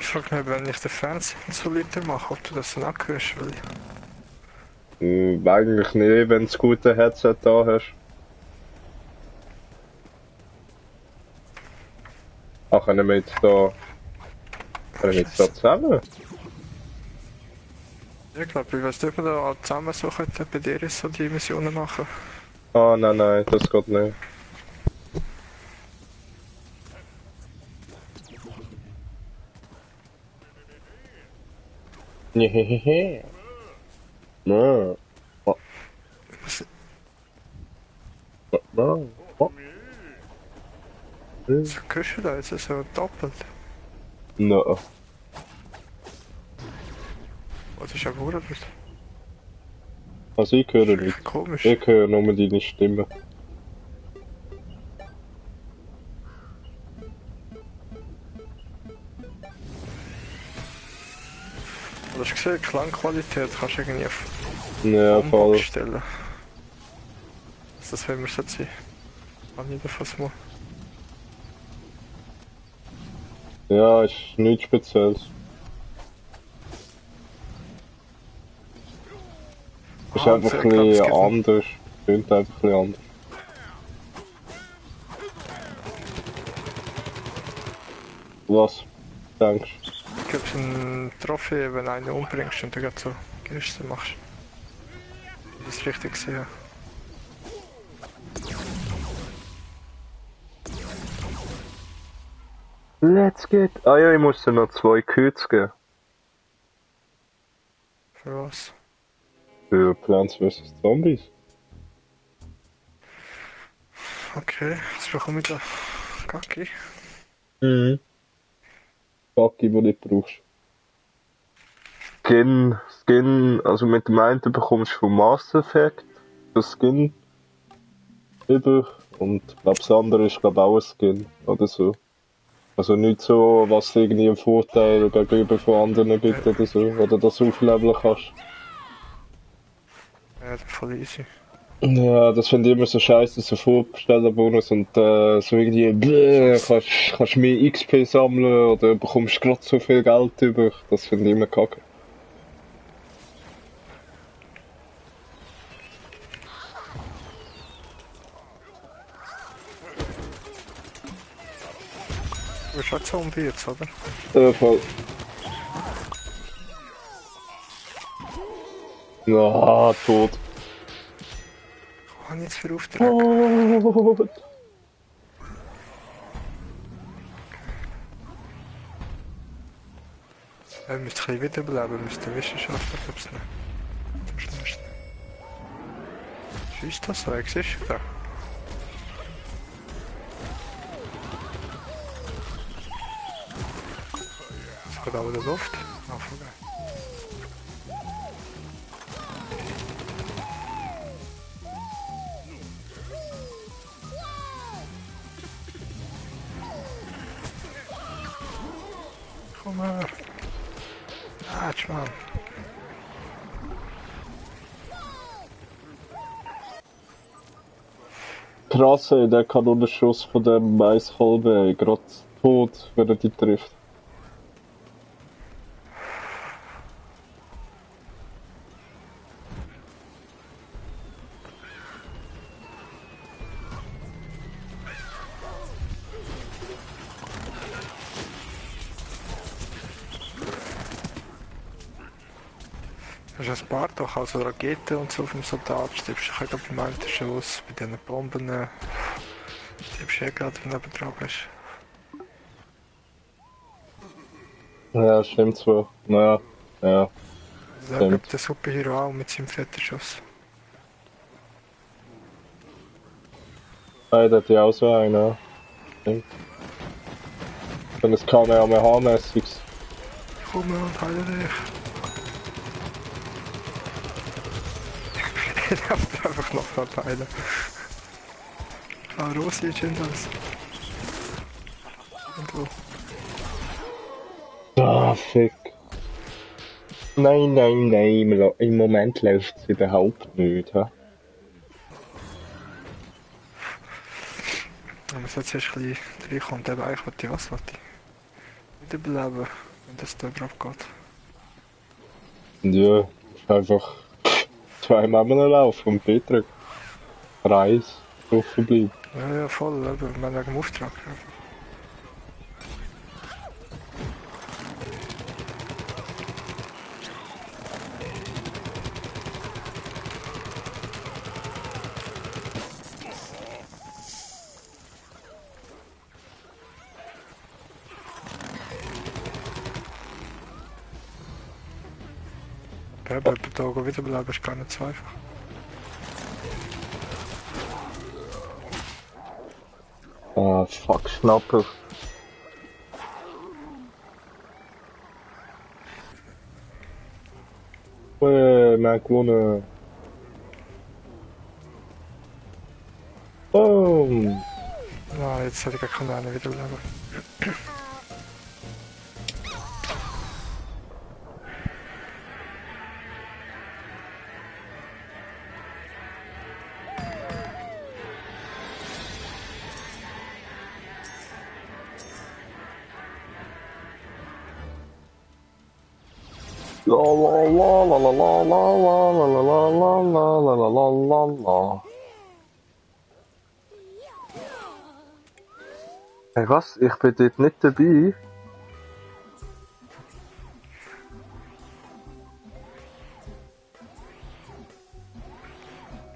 frage mich, wenn ich den Fernseher so lauter mache, ob du das dann auch hörst, weil... Eigentlich nicht, wenn du ein gutes Headset da hast. Ach, können wir jetzt da... Können wir jetzt da zusammen? Ja, ich glaube, ich weiß nicht, ob wir da zusammen so könnten, bei dir so die Missionen machen. Ah, nein, das geht nicht. Hehehe. No. Was- No. So hörst du da jetzt so doppelt? No. Oh, das ist ja verdammt. Also ich höre nicht. Komisch. Ich höre nur deine Stimme. Du hast gesehen, die Klangqualität kannst du irgendwie auf Ja, Box voll. stellen. Das will mir so sein. Kann ich davon mal. Ja, ist nichts Spezielles. Ist einfach ein bisschen anders. Klingt einfach ein bisschen anders. Was denkst du? Ich glaube, es ist ein Trophäe, wenn du einen umbringst und dann gerade so Geste machst. Ich das richtig gesehen. Let's get... Ah ja, ich muss dir noch 2 Codes geben. Für was? Für Plants vs. Zombies. Okay, jetzt bekomme ich da Kaki. Mhm. Kaki, die du nicht brauchst. Skin, also mit dem einen bekommst du vom Mass Effect das Skin über und ich glaube das andere ist glaube auch ein Skin oder so. Also nicht so, was irgendwie einen Vorteil gegenüber von anderen gibt oder so, oder dass du aufleveln kannst. Ja, das ist voll easy. Ja, das finde ich immer so scheiße, so Vorbestellerbonus und so irgendwie, kannst mehr XP sammeln oder bekommst gerade so viel Geld über. Das finde ich immer kacke. Du bist auch Zombie jetzt, oder? Voll. Ah, tot. Was habe ich jetzt für Aufträge? Tot. Wir müssen ein bisschen wiederbeleben, müssen Wissenschaftler, glaube ich, nicht. Am schnellsten. Was ist das so? Siehst du da? Es geht auch in der Luft. Ah, voll geil. Komm her. Ah, Mann. Krass, ey, der Kanonenschuss von dem Maiskolben, ey, grad tot, wenn er die trifft. Das ist ein paar doch, also Raketen und so vom Soldat. Stirbst du gerade beim einen Schuss, bei diesen Bomben. Stirbst du eh gerade, wenn du neben dran bist. Ja, stimmt zwar. Naja, ja. Also da gibt der Superhero auch mit seinem fetten Schuss. Nein, der hat ja auch so einen, ja. Stimmt. Und es kann ja mehr mäßiges. Komm und heile dich. Ich hab einfach noch verteilen. Ah, Rosi ist in das. Und wo? Ah, fick. Nein, im Moment läuft es überhaupt nicht, hä? Aber es hat zuerst ein bisschen reinkommt, eben eigentlich wollte ich was, wollte ich wiederbeleben. wenn das da drauf geht. Und ja, ist einfach zweimal einen Lauf und Peter Kreis offen bleiben. Ja, ja, voll, aber man wegen dem Auftrag. Ja, aber da wiederbleiben ist gar nicht so einfach. Ah, fuck, Schnappel. Wir haben gewonnen. Boom. Na, jetzt hätte ich gar keine wiederbleiben. La la la la la la la la la la la la la la la la. Hey, was? Ich bin dort nicht dabei.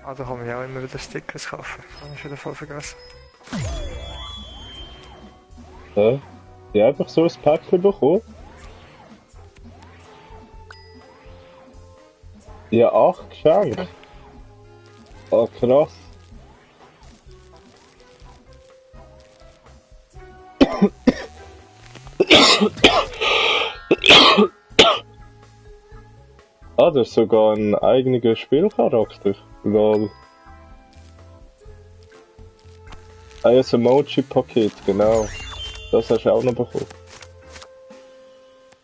Ah, da kann man ja auch immer wieder Stickers kaufen. Das habe ich wieder voll vergessen. Hä? Ich habe einfach so ein Päckchen bekommen. Ja, 8 geschenkt. Ah, krass. Ah, das ist sogar ein eigener Spielcharakter. Lol. Ah, ja, das Emoji-Paket, genau. Das hast du auch noch bekommen.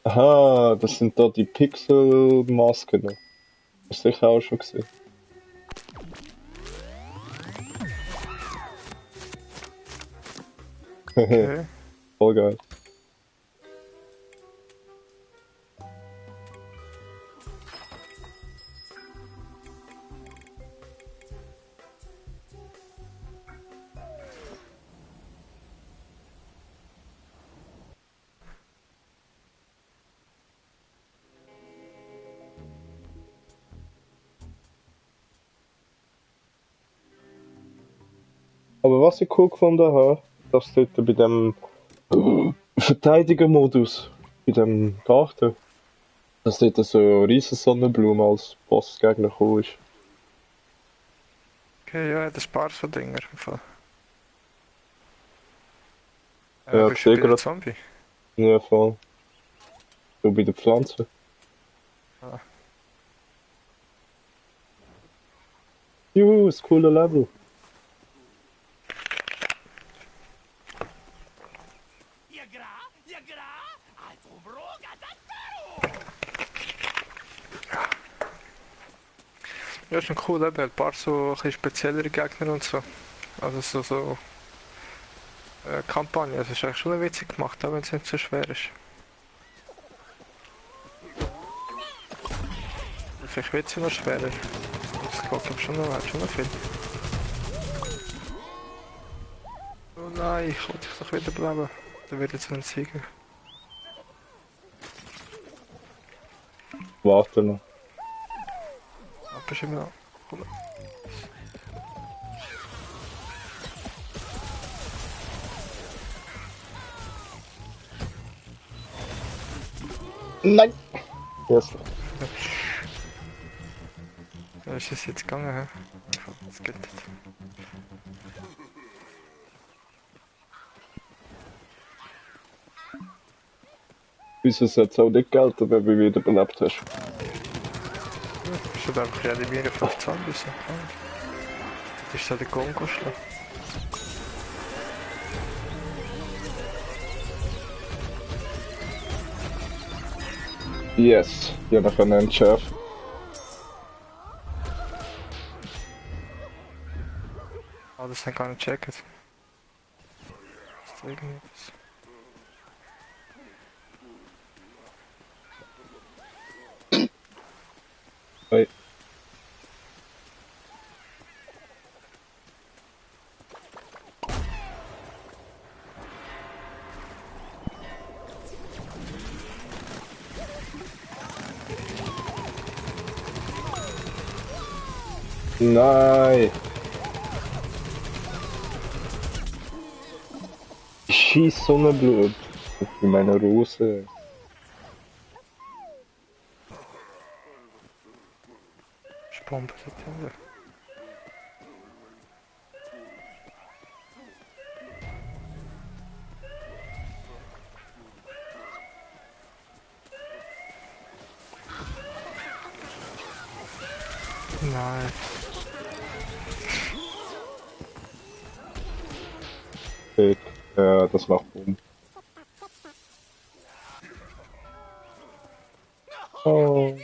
Aha, das sind da die Pixel-Masken. Hast du sicher auch schon gesehen. Okay. Voll geil. Aber was ich cool gefunden habe, dass dort bei dem Verteidigermodus, bei dem Garten, dass dort so eine riesen Sonnenblume als Bossgegner gekommen ist. Okay, ja, das paar so Dinger. Im Fall. Ja, ich Bist du sehe bei der gerade. Zombie? Ja, voll. So bei den Pflanzen. Ah. Juhu, ist ein cooler Level. Ja, ist schon cool, eben. Ein paar so ein bisschen speziellere Gegner und so. Also so Kampagne. Das ist eigentlich schon witzig gemacht, auch wenn es nicht so schwer ist. Vielleicht wird es ja noch schwerer. Das geht glaub schon noch, hat schon noch viel. Oh nein, ich wollte dich doch wieder bleiben. Da wird jetzt ein Sieger. Warte noch. Aber ist immer noch. Komm. Nein! Yes. Ja, ist es jetzt gegangen, hä? Das geht nicht. Wieso sollte es auch nicht gelten, wenn du wieder belebt hast? Ich würde einfach reanimieren 5 Zombies. Das ist so der Kongo-Schlag. Yes, ja, dann können wir entschärfen. Ah, das haben gar nicht gecheckt. Ist da irgendwas? Hey. Nein! Ich schieß Sonnenblut in meine Rose. Bombe dort. Nein. Dick. Ja, das macht Boom. Oh.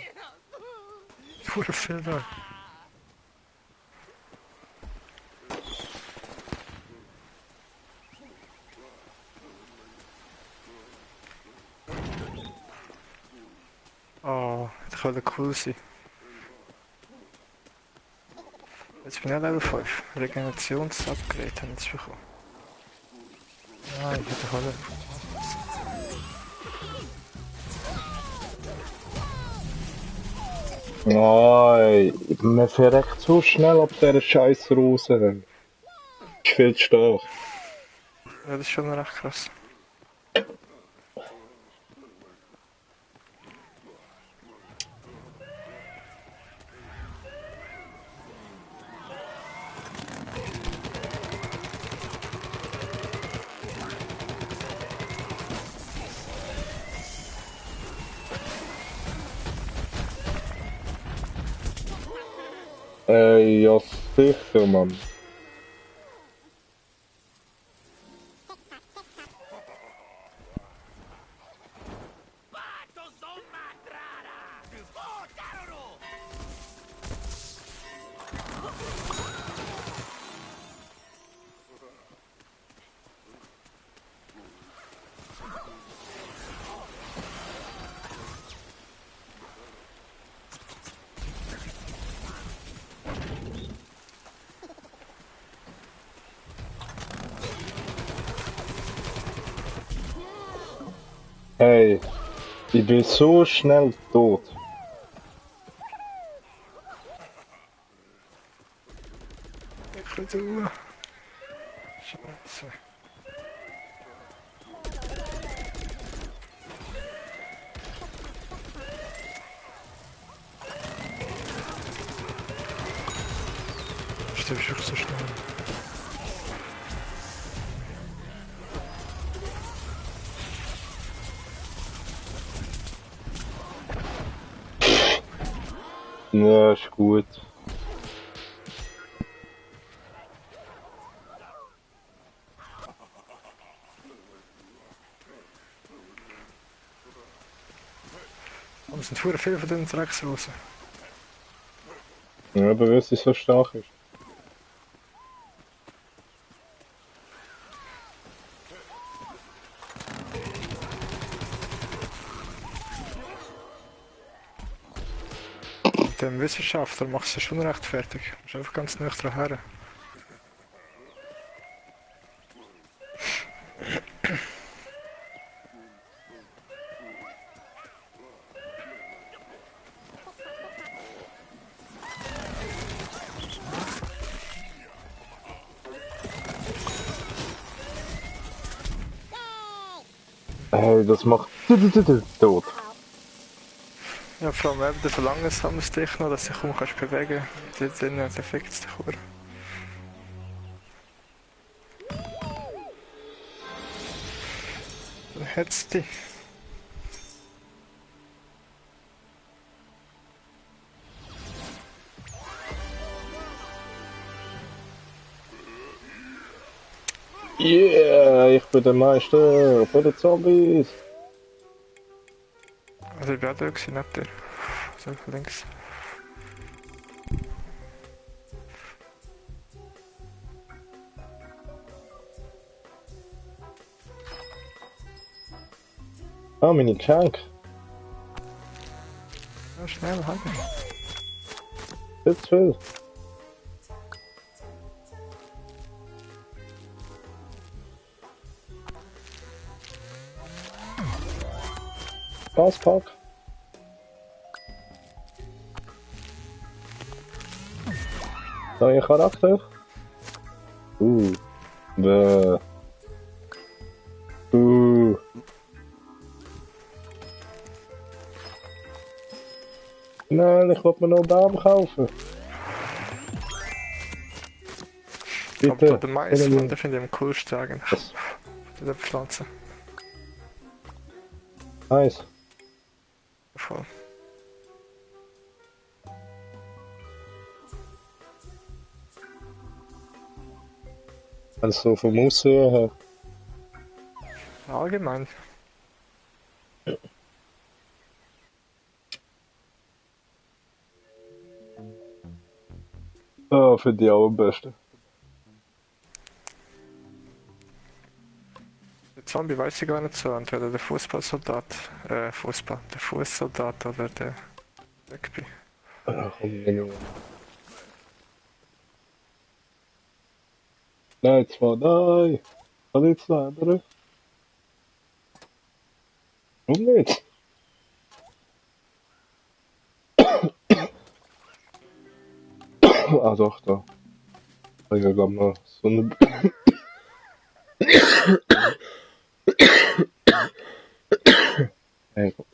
Pure Fehler. Oh, das könnte cool sein. Jetzt bin ich Level 5. Regenerationsupgrade habe ich jetzt bekommen. Nein, ich hätte können. Nein, man verreckt so schnell ab dieser scheiß Rose. Ist viel zu stark. Ja, das ist schon recht krass. Ja sicher, Mann. Hey, ich bin so schnell tot. Ich will du. Scheiße. Stirbst du so schnell? Ja, ist gut. Aber es sind verdammt viele von diesen Drecksrosen. Ja, aber weil sie so stark ist. Mit dem Wissenschaftler machst du schon recht fertig. Du musst einfach ganz nah dran her. Hey, das macht tot. Ja, vor allem eben der Verlangsamstich noch, dass du dich kaum kannst bewegen kannst. Dann fickt es dich über. Dann hätt's dich. Yeah, ich bin der Meister von den Zombies. Also ich bin auch da gewesen, neben dir. So links. Ah, meine Geschenke. Ja, schnell, halt. Jetzt viel. Gaspack. Neuer Charakter. Bäh. Nein, ich wollte mir noch einen Baum kaufen. Aber der Mais, man, den finde ich am coolsten eigentlich. Was? Von der Pflanze. Nice. Voll. Also vom Aussehen her. Allgemein. Ah, für die auch am besten. Der Zombie weiß ich gar nicht so, entweder der Fußballsoldat, der Fußsoldat oder der Rugby. Ah, komm, nein. Nein, zwar, nein. Kann ich zwei, oder? Warum nicht? Ah, doch, da. Ich glaube mal so eine. Hey Gott.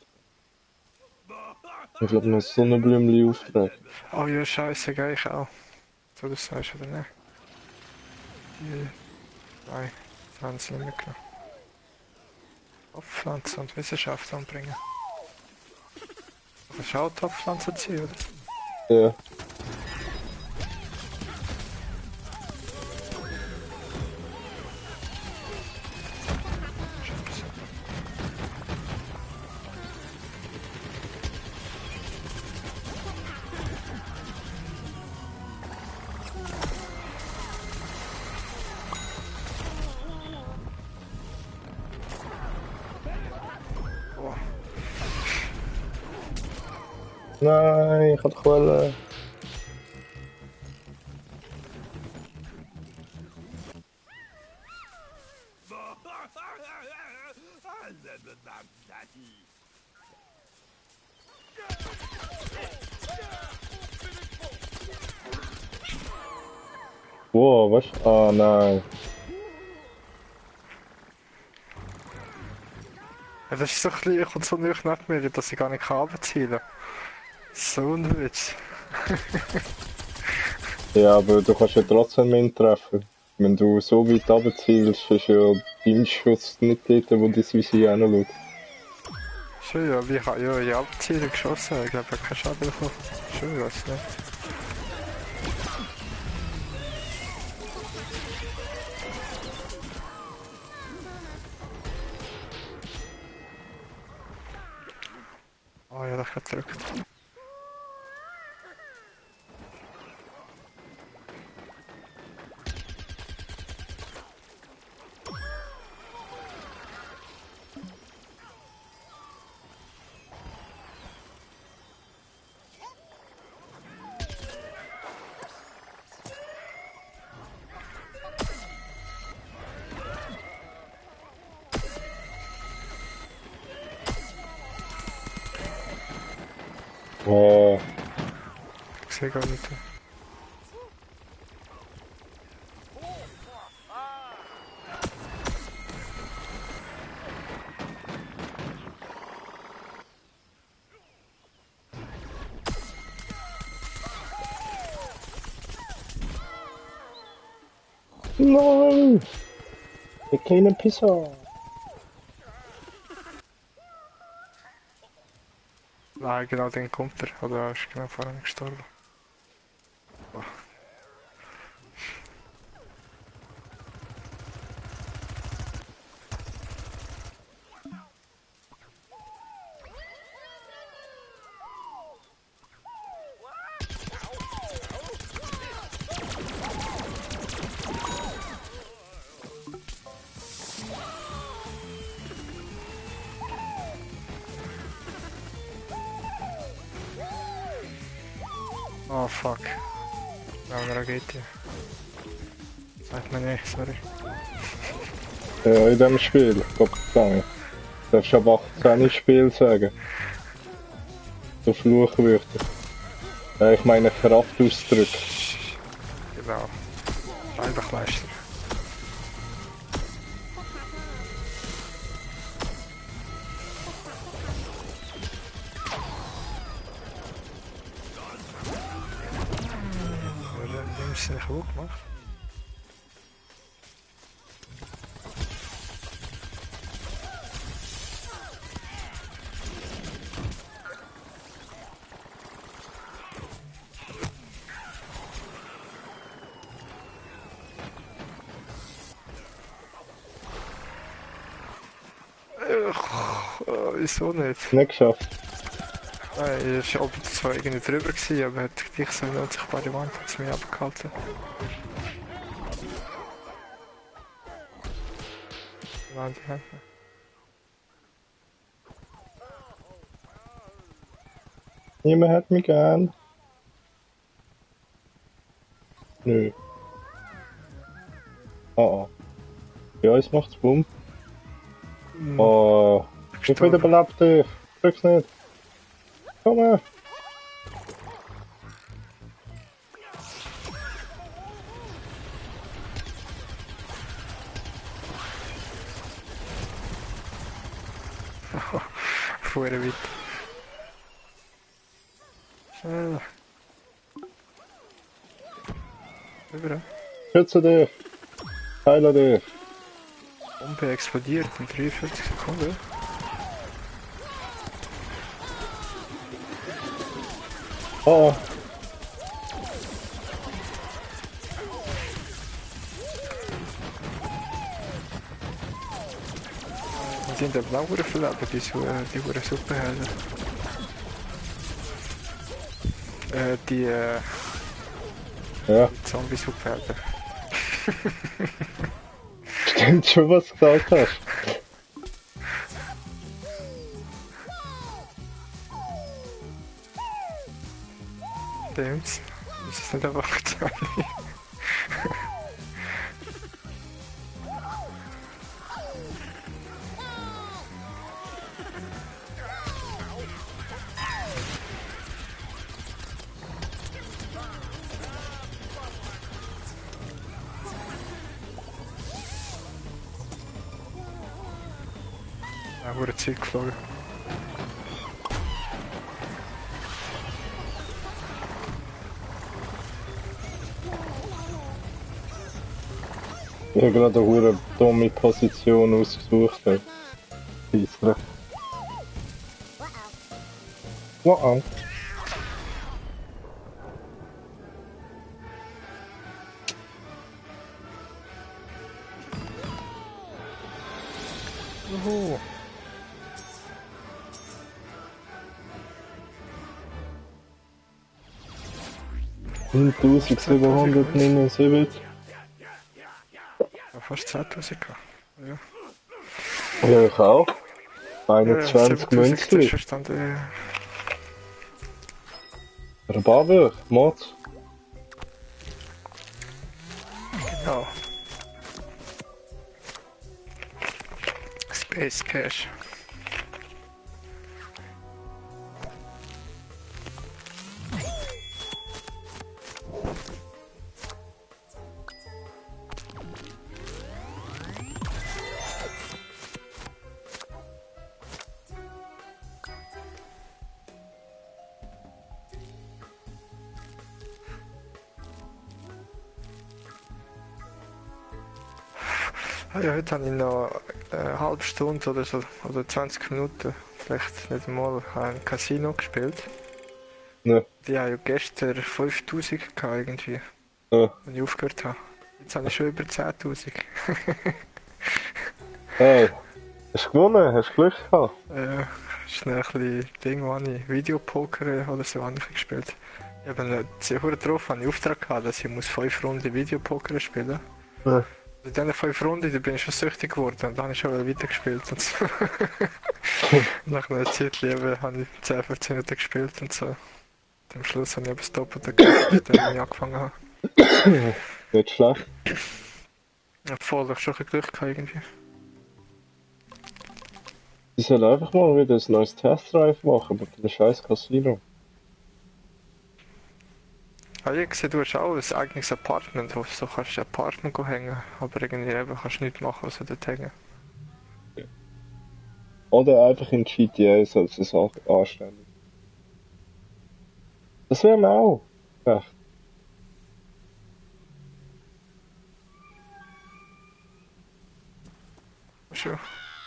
Ich glaube noch Sonnenblümchen auftragen. Oh ja, scheiße, geil, ich auch. So, das sagst oder nicht? Nein, das haben sie nicht mitgenommen. Topfpflanzen und Wissenschaft anbringen. Aber schau, Topfpflanzen ziehen, oder? Ja. Oh, Nein, ich hatte doch wollen. Wow, was? Ah, nein. ja, das ist so klein, kommt so nicht neben mir, dass ich gar nicht runterzielen kann. So ein Witz. Ja, aber du kannst ja trotzdem ihn treffen. Wenn du so weit runterzielst, ist ja dein Schuss nicht dort, wo das Visier hinschaut. Schön, ja, wie ich habe ja in Abzielen geschossen, ich glaube, ich habe keinen Schaden bekommen. Schön, was nicht. Oh ja, das hat gedrückt. Ich sehe gar nicht. Nein! Der kleine Pisser! Nein, genau den kommt er. Oder er ist genau vorhin gestorben. Oh. Oh fuck. Ja, eine Rakete. Sagt man nicht, sorry. In dem Spiel, Gott sagen. Du darfst ab 18 Spiel sagen. So Fluchwörter. Ich meine Kraftausdrücke. Genau. Einfach leisten. Die haben sie nicht gut gemacht. Wieso nicht? Nicht geschafft. Nein, ich war zwar irgendwie drüber gewesen, aber hat gleich so eine unsichtbare Wand hat's mich abgehalten. Nein, die Hände. Niemand hat mich gern. Nö. Ah. Ja, es macht's Bumm. Oh. Ich wieder belebt dich. Drück's nicht. Komm her. Vorher weit. Schnell. Rüber. Schütze dich. Heile dich. Bombe explodiert in 43 Sekunden. Oh. Die sind aber auch sehr viel, aber die sind Superhelden. Ja. Die Zombie-Superhelden. Stimmt schon, was du gesagt hast. Stimmt's? Das ist nicht einfach Zombie. Ja, wurde Zeit geflogen. Ich habe gerade eine dumme Position ausgesucht. Scheissdreck. Wow. Juhu. Hm, 1779. Ja, fast 2000 gehabt. Ja. Ja, ich auch. Ja, 21 Münzen. Verstanden. Rababer, Mod. Genau. Space Cash. Ah ja, heute habe ich noch eine halbe Stunde oder so, oder 20 Minuten, vielleicht nicht mal, ein Casino gespielt. Ne. Die haben ja gestern 5000 gehabt irgendwie, Ja. wenn ich aufgehört habe. Jetzt habe ich schon über 10.000. Hey, hast du gewonnen? Hast du Glück gehabt? Ist ein bisschen Ding, wo ich Videopoker oder so habe ich gespielt. Ich habe sehr drauf, habe ich Auftrag gehabt, dass ich 5 Runden Videopoker spielen muss. Ja. In diesen 5 Runden da bin ich schon süchtig geworden und dann habe ich schon weitergespielt und so. Nach einer Zeit habe ich 10, 15 Minuten gespielt und so. Am Schluss habe ich aber das Doppelte gekriegt, als ich angefangen habe. Nicht schlecht. Ja, voll, ich schon ein bisschen Glück gehabt irgendwie. Die sollen einfach mal wieder ein neues Testdrive machen mit dem scheiß Casino. Ah, ich sehe, du hast auch ein eigenes Apartment, wo du so kannst ein Apartment hängen, aber irgendwie eben kannst du nichts machen, außer dort hängen. Oder einfach in GTA soll es anstellen. Das wäre mir auch recht. Schon.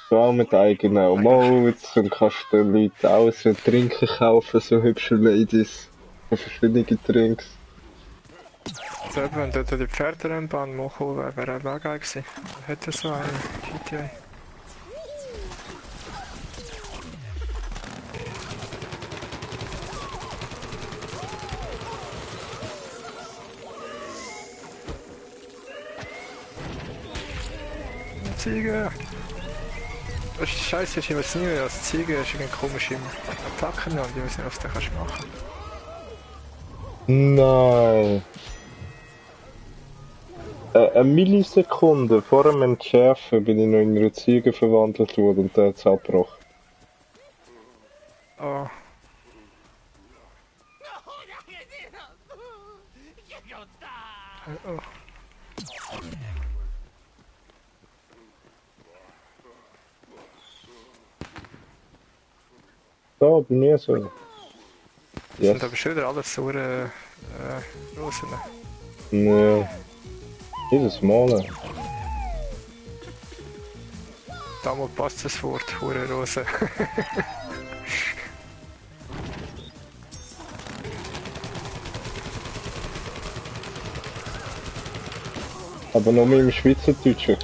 So auch mit eigenen Modes und kannst den Leuten auch so Trinken kaufen, so hübsche Ladies. Und verschiedene Drinks. Also eben, wenn dort die Pferderennbahn machen wäre, wäre auch geil gewesen. Hätte so eine GTA. Ziege! Das ist scheiße, ich weiß nie mehr als Ziege, ist irgendwie komisch im Attacken und ich weiß nicht, was du kannst machen. Nein. Eine Millisekunde vor dem Entschärfen bin ich noch in eine Ziege verwandelt worden und der hat es abgebrochen. Oh. Oh. Da, bei mir so. Das Yes. sind aber schon wieder alles so Rosen. Nee. Jedes Mal. Damals passt das Wort, hure Rose. Aber noch mehr im Schweizerdeutschen.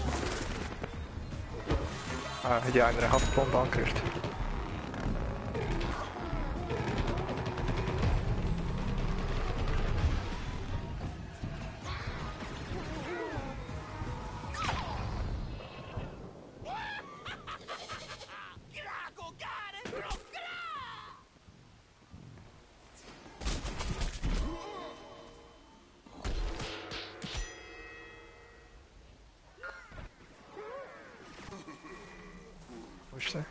Ah, hat ja einer Haftbombe angehört. Wo ist der?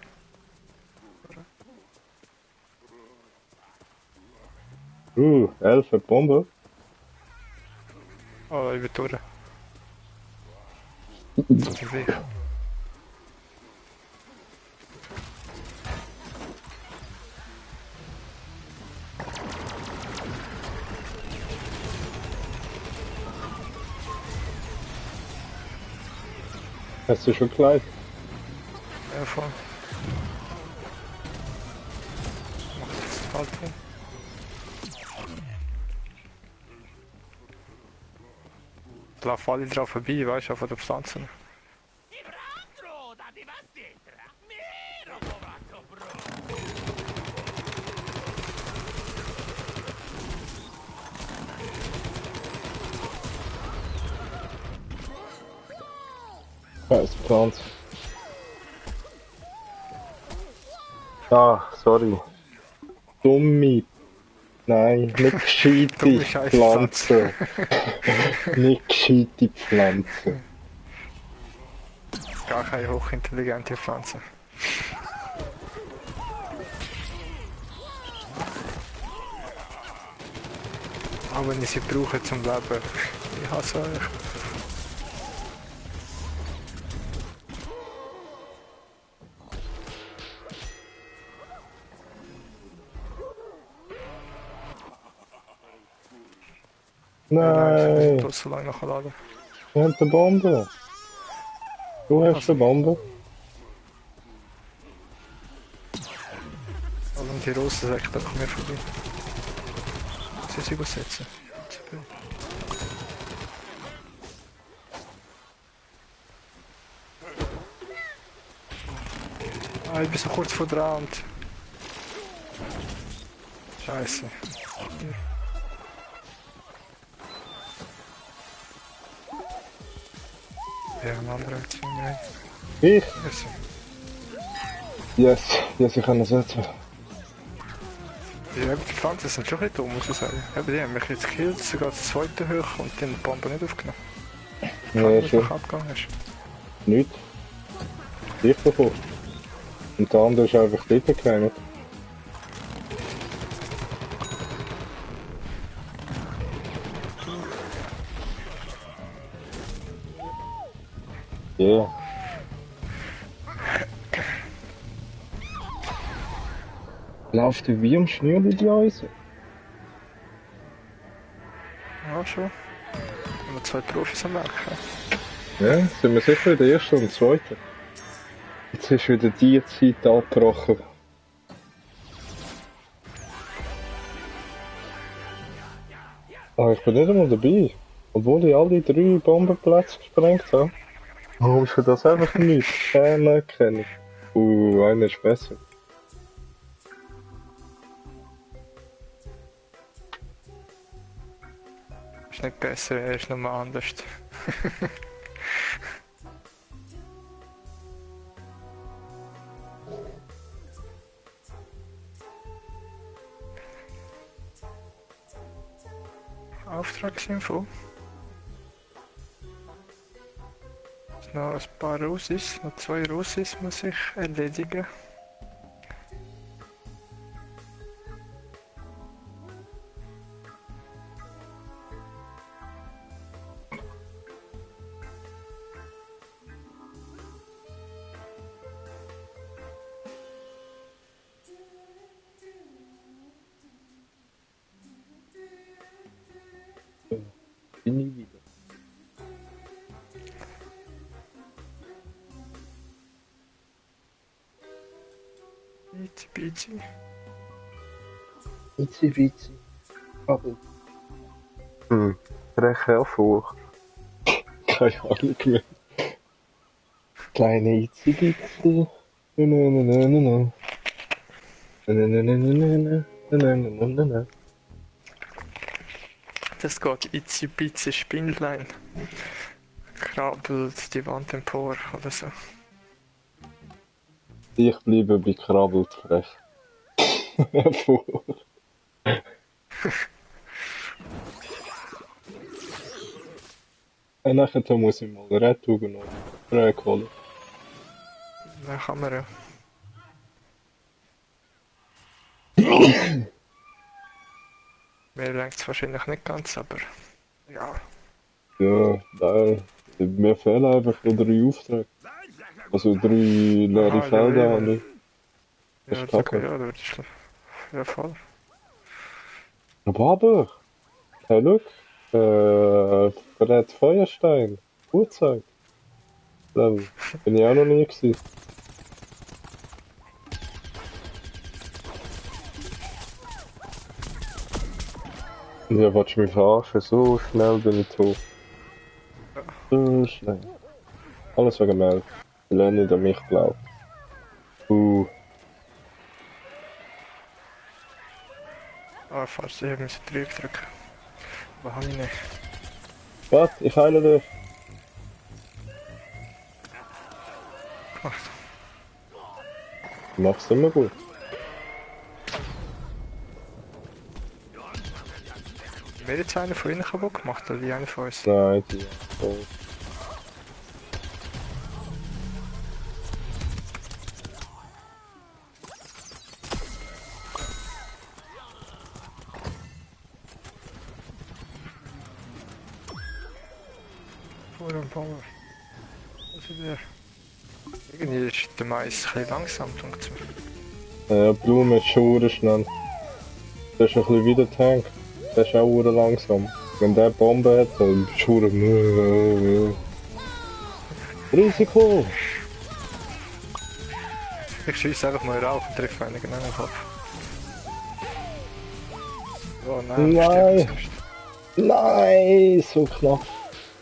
Bombe. Oh, ich bin durch. So viel Weg. Hast du schon gleich? Ja, voll. Mach das kalt hin. Ich laufe alle drauf vorbei, weißt du, von den Pflanzen. Scheiß Pflanze. Ah, sorry. Dumme. Nein, nicht gescheite Dumme Scheiß Pflanze. Nicht gescheite Pflanze. Gar keine hochintelligente Pflanze. Aber wenn ich sie brauche zum Leben, ich hasse euch. Nein, Ich so lange nachladen. wir haben eine Bombe. Du hast eine Bombe. Und die Rosensäcke, da kommen wir vorbei. Sie sich setzen. Ah, ich bin so kurz vor der Rand. Scheiße. Ja, ein anderer hat es rein. Ich? Yes. Yes, yes, ich kann das setzen. Ja, die Pflanzen sind schon ein bisschen dumm, muss ich sagen. Eben, die haben mich jetzt gekillt, sogar das zweite hoch und dann die Bombe nicht aufgenommen. Ich frage Ja, mich, was schon. noch abgegangen ist. Nichts. Ich bekommen. Und der andere ist einfach dort gegangen. Ja. Yeah. Läuft der wie am Schnürli die Eisen? Ja, schon. Und noch zwei Profis am Werk. Ja, sind wir sicher der Erste und der Zweite. Jetzt ist wieder die Zeit abgebrochen. Ah, ich bin nicht einmal dabei. Obwohl ich alle 3 Bombenplätze gesprengt habe. Warum ist das einfach nicht? Keine Anerkennung. Einer ist besser. Ist nicht besser, er ist nochmal anders. Auftragsinfo. Noch ein paar Russis, noch 2 Russis muss ich erledigen. Bin ich wieder. Bizi, bizi. Itzi Witzi. Aber. Recht hervor. Keine Ahnung mehr. Kleine Itzi Witzi. Das geht itzi bizi Spindlein. Krabbelt die Wand empor oder so. Ich bleibe bei krabbelt frech. Hervor. Nachher muss ich mal Retour genommen. Holen. Dann kann man ja. Mir lenkt es wahrscheinlich nicht ganz, aber ja. Ja, nein. Mir fehlen einfach nur 3 Aufträge. Also 3 leere Aha, Felder ja, habe ich. Das Ja, ist das kacke. ja, das ist ja voll. Aber, hey, look. Fred Feuerstein. Uhrzeit. Level. Bin ich auch noch nie gewesen. Ja, willst du mich verarschen? So schnell bin ich tot. So schnell. Alles wegen Mel. Die lernen nicht an mich glaubt. Ah, fast, ich muss drücken. Aber habe ich nicht. Was? Ich heile dich. Gemacht. Du machst es immer gut. Mir jetzt einer von ihnen kaputt gemacht oder die eine von uns? Nein, die. Oh. Vor dem Power. Was ist der? Irgendwie ist der Mais ein bisschen langsam, denkt mir. Blume ist schon schnell. Das ist ein bisschen wie der Tank. Der ist auch langsam. Wenn der Bombe hat, dann bist du Risiko! Ich schieße einfach mal rauf und treffe einen genau im Kopf. Oh nein, Nein. stirbt zuerst. Nein, so knapp.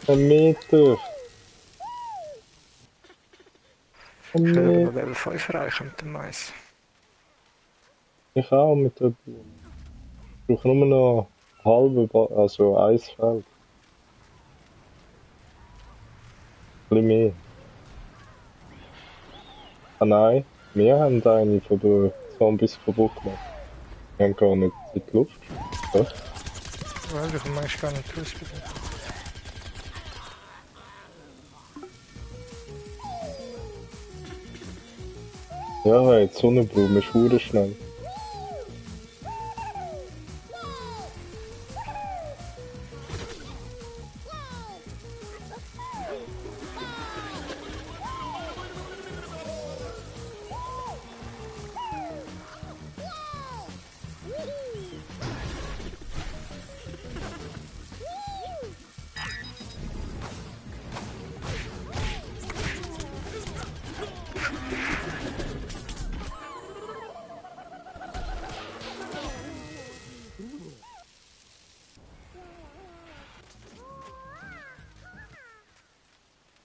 Ein Meter. Ein Ich will aber Meter. noch Level 5 erreichen mit dem Mais. Ich auch mit der Blume. Ich brauche nur noch halbe, also ein Feld. Ein bisschen mehr. Ah nein, wir haben eine von den Zombies kaputt gemacht. Wir haben gar nicht in die Luft. Ja. Weil ich komme manchmal gar nicht raus bei dir. Ja, hey, die Sonnenblume ist verdammt schnell.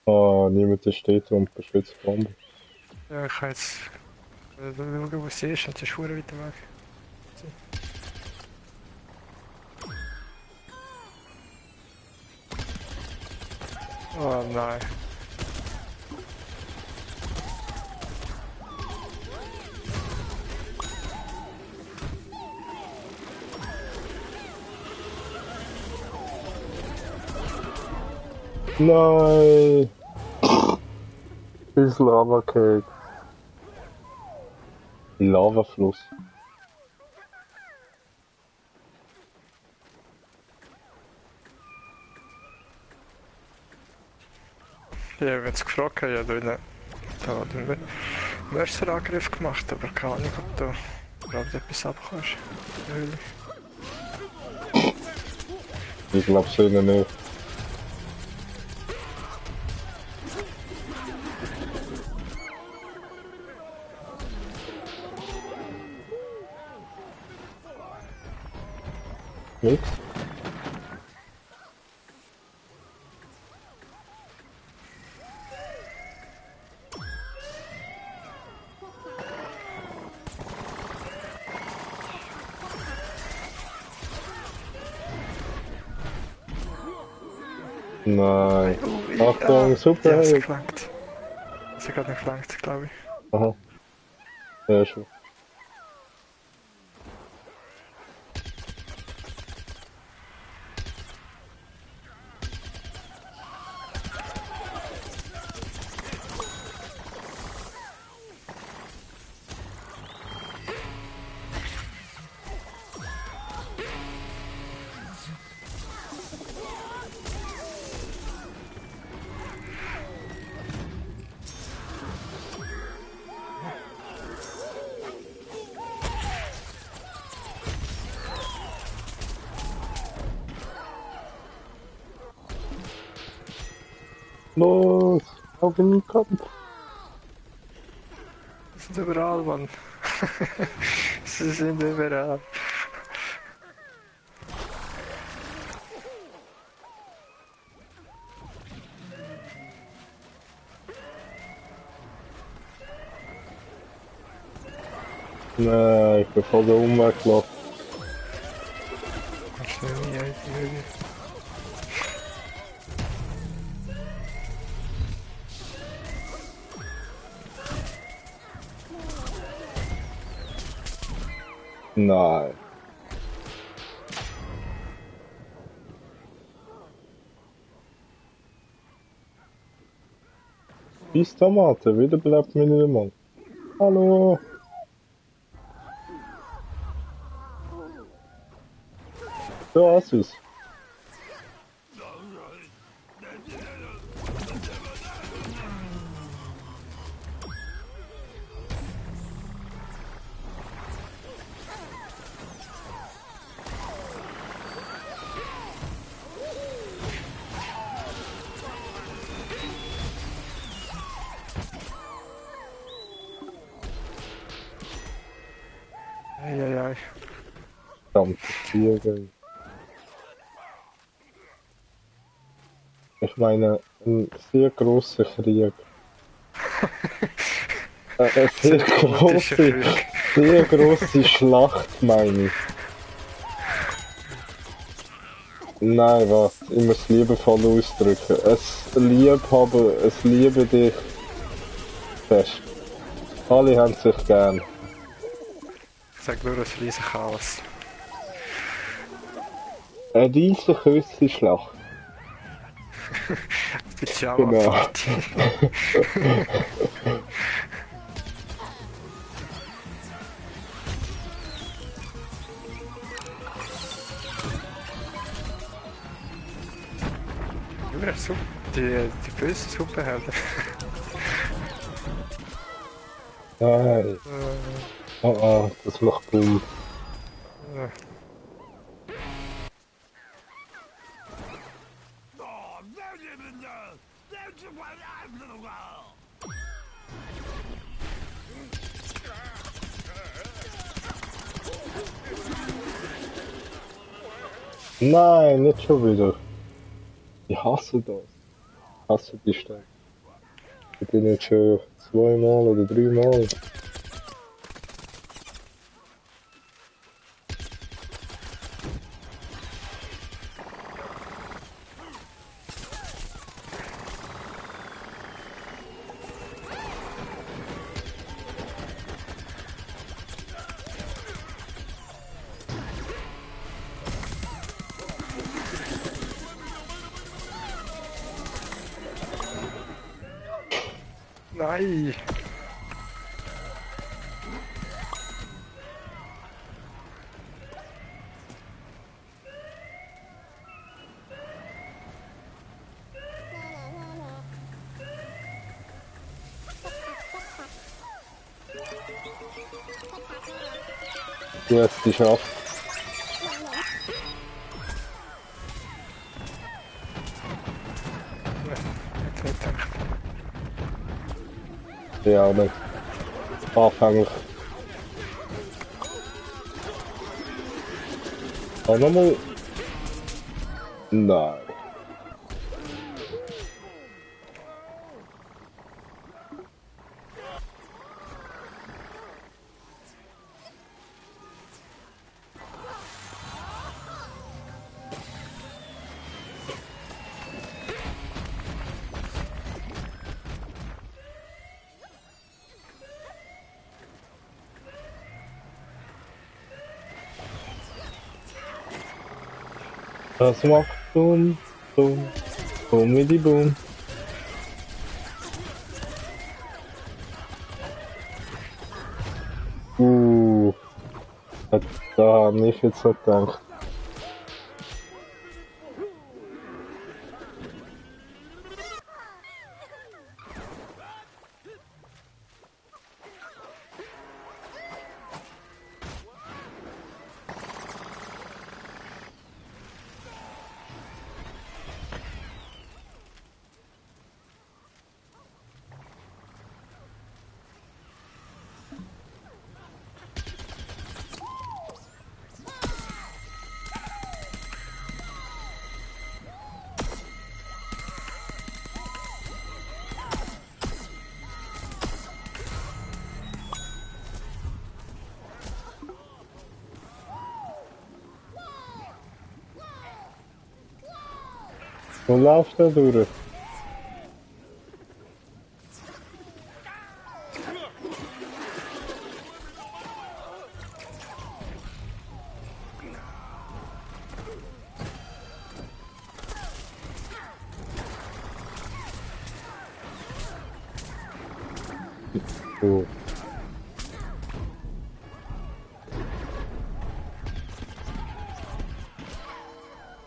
Ah, niemand steht und beschützt die Bombe. Ja, ich kann jetzt schauen, wo sie ist, und sie ist verdammt weit weg. Oh nein. Nein! Ins Lava Cake. Lavafluss. Ja, wenn sie gefragt haben, ja, da hat einen Mörserangriff gemacht, aber keine Ahnung, ob du überhaupt etwas abkommst. Höhle. Ich glaub's ihnen nicht. Nix? Nein. Achtung, super! Ja, es gelangt. Es hat gerade nicht gelangt, glaube ich. Aha. Ja, schon. Los! Auf in den Kopf! Sie sind überall, Mann. Sie sind überall. Nein, ich bin voll der Umweg gelaufen. Kannst du nie in die Höhle. Nein. Bis Tomate, wiederbelebt mich nicht einmal. Hallo! So ist es. Eieiei. Verdammte Tiere. Ich meine, ein sehr großer Krieg. Eine sehr große Schlacht, meine ich. Nein, was? Ich muss liebevoll ausdrücken. Es Liebhaber, es liebe dich fest. Alle haben sich gern. Ich sag nur ein riesen Chaos. Eine riesige Küstenschlacht. Pyjama Genau. Party. Ja, super. Die bösen Superhelden. Nein. Oh, das macht Boom. Nein, nicht schon wieder. Ich hasse das. Ich hasse die Stelle. Ich bin jetzt schon zweimal oder dreimal. Nein! Du hast es geschafft. Jetzt nicht gedacht. Ja, auch nicht. Anfänglich. Auch nochmal. Nein. Das macht Boom, Boom, Boom wie die Boom. Da habe ich jetzt nicht gedacht. Wo läuft der durch? So.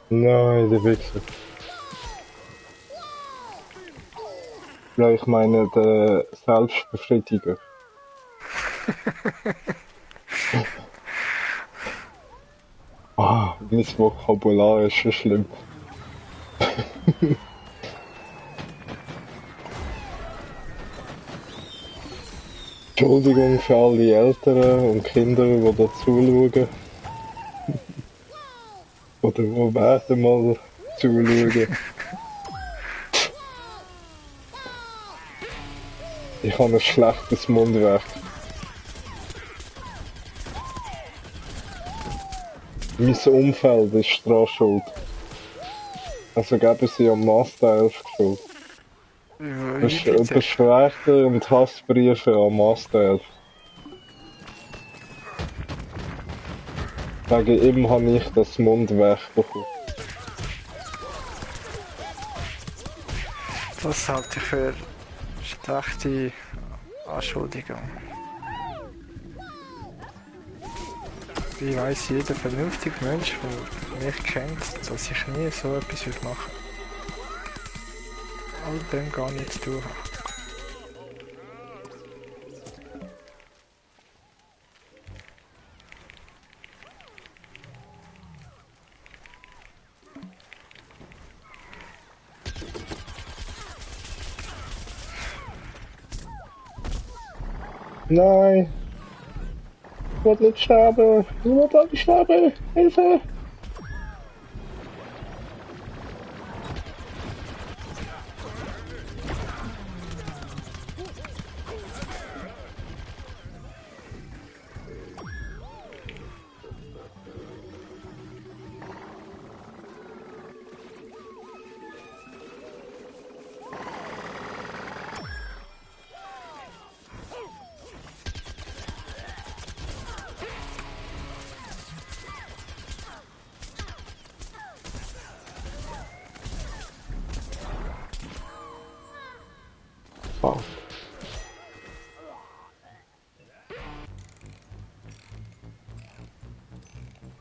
Nein, der Wichser. Ja, ich meine der Selbstbefriediger. Mein Vokabular ist schon schlimm. Entschuldigung für alle Eltern und Kinder, die da zuschauen. Oder die werden mal zuschauen. Ich habe ein schlechtes Mundwerk. Mein Umfeld ist daran schuld. Also geben sie am Master 11 schuld. Beschwerden und Hassbriefe an Master 11. Wegen ihm habe ich das Mundwerk bekommen. Das halte ich für schlechte Anschuldigung. Wie weiß jeder vernünftige Mensch, der mich kennt, dass ich nie so etwas würde machen. All dem gar nichts zu tun habe. Nein! Ich will nicht sterben! Ich will nicht sterben! Hilfe! Wow.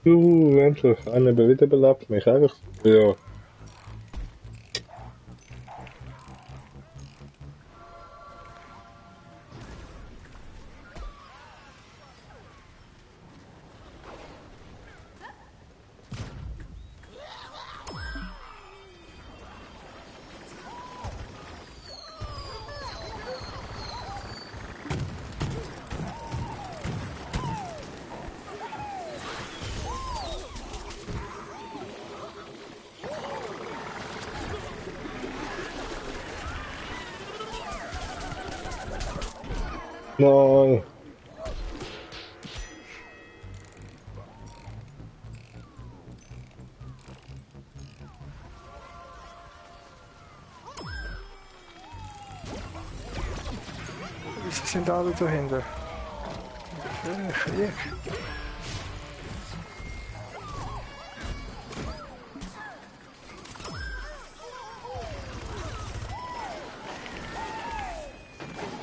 Endlich! Einer wiederbelebt mich, einfach. Ja. Nein! Wieso sind alle dahinter? Krieg.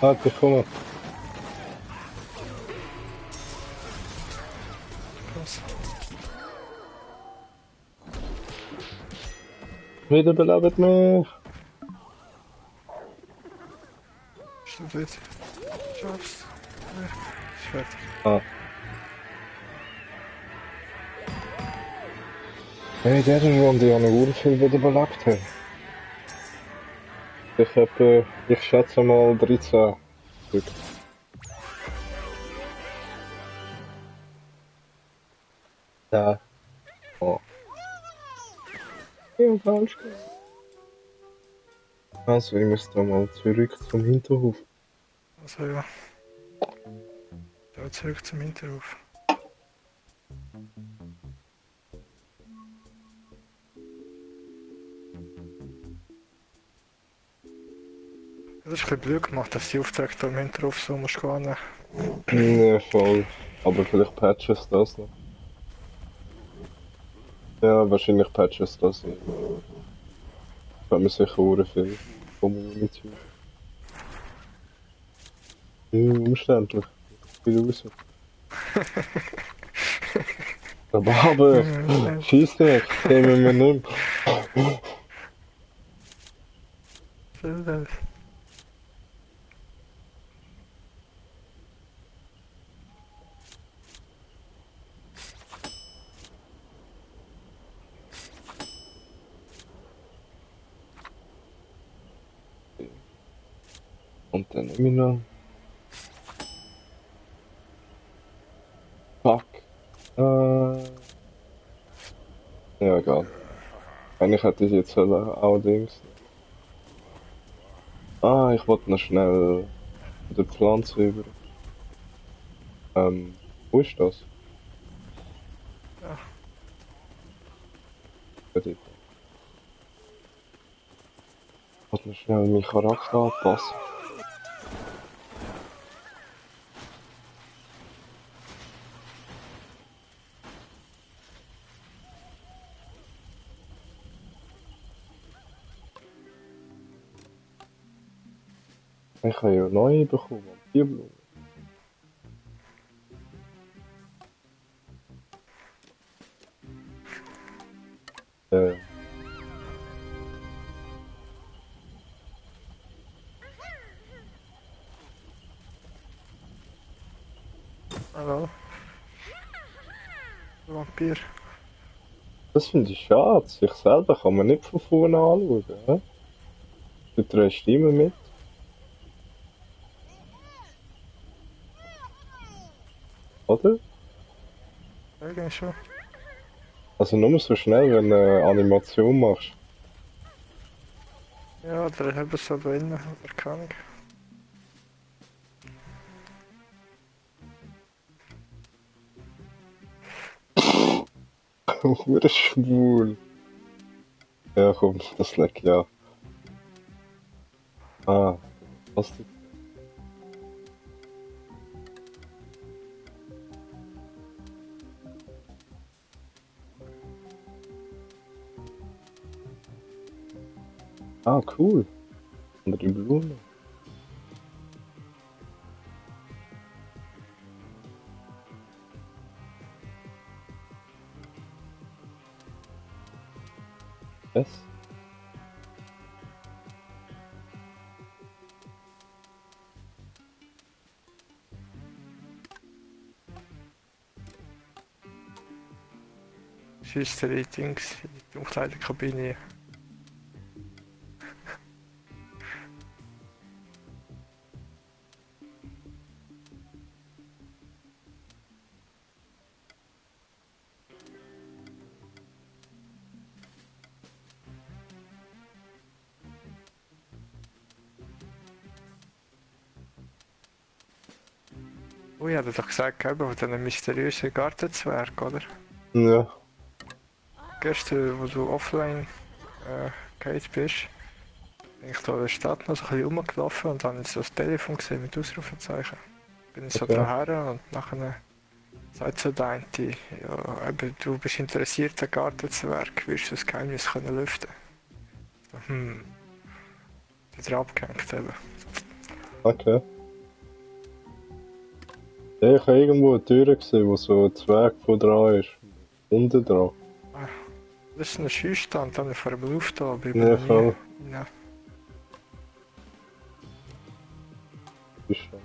Halt, ich komme! Los. Wiederbelebt mich! Bist du das? Schaffst? Ja, ist fertig. Ah. Hey, in dieser Runde habe ich viel wiederbelebt. Ich habe, ich schätze mal 13 Stück. Ja. Oh. Ja, falsch. Also, ich muss da mal zurück zum Hinterhof. Also ja. Da zurück zum Hinterhof. Das ist ein bisschen blöd gemacht, dass die Aufträge da im Hinterhof so musst gehen. Nee, voll. Aber vielleicht patches das noch. Ja, wahrscheinlich patches das noch. Da haben wir sicher auch viel Munition. Umständlich. Viel raus. Aber, schieß dich, nehmen wir nicht. Und dann nehme ich noch. Fuck. Ja, egal. Eigentlich hätte ich jetzt allerdings. Ah, ich wollte noch schnell von der Pflanze rüber. Wo ist das? Ja. Dort. Ich wollte noch schnell meinen Charakter anpassen. Ich habe ja neue bekommen. Die Blumen. Äh, Hallo, Vampir. das finde ich schade. Sich selber kann man nicht von vorne anschauen. Hä? Du drehst immer mit. Oder? Irgendwie schon. Also nur so schnell, wenn du eine Animation machst. Ja, oder haben so da innen, oder keine Ahnung. Hure schwul. Ja, komm, das leckt ja. Ah, was du. Ah, cool. Und die Blume. Was? Schießt die Dings in die Umkleidekabine. Oh, ich hatte doch gesagt, eben, von diesen mysteriösen Gartenzwerg, oder? Ja, Gestern, wo du offline gegangen bist, bin ich da in der Stadt noch so ein bisschen rumgelaufen und dann habe ich so das Telefon gesehen mit Ausrufezeichen. Bin ich so okay. daher und nachher sagt so der eine, ja, eben, du bist interessiert an Gartenzwerg, wirst du das Geheimnis können lüften? So, wieder abgehängt eben. Okay. Ja, ich habe irgendwo eine Tür gesehen, wo so ein Zwerg von dran ist. Unten dran. Ah, das ist ein Schießstand, den habe ich vor einem aufgetan, aber ich bin Ja, noch nie voll. rein. Ist schon.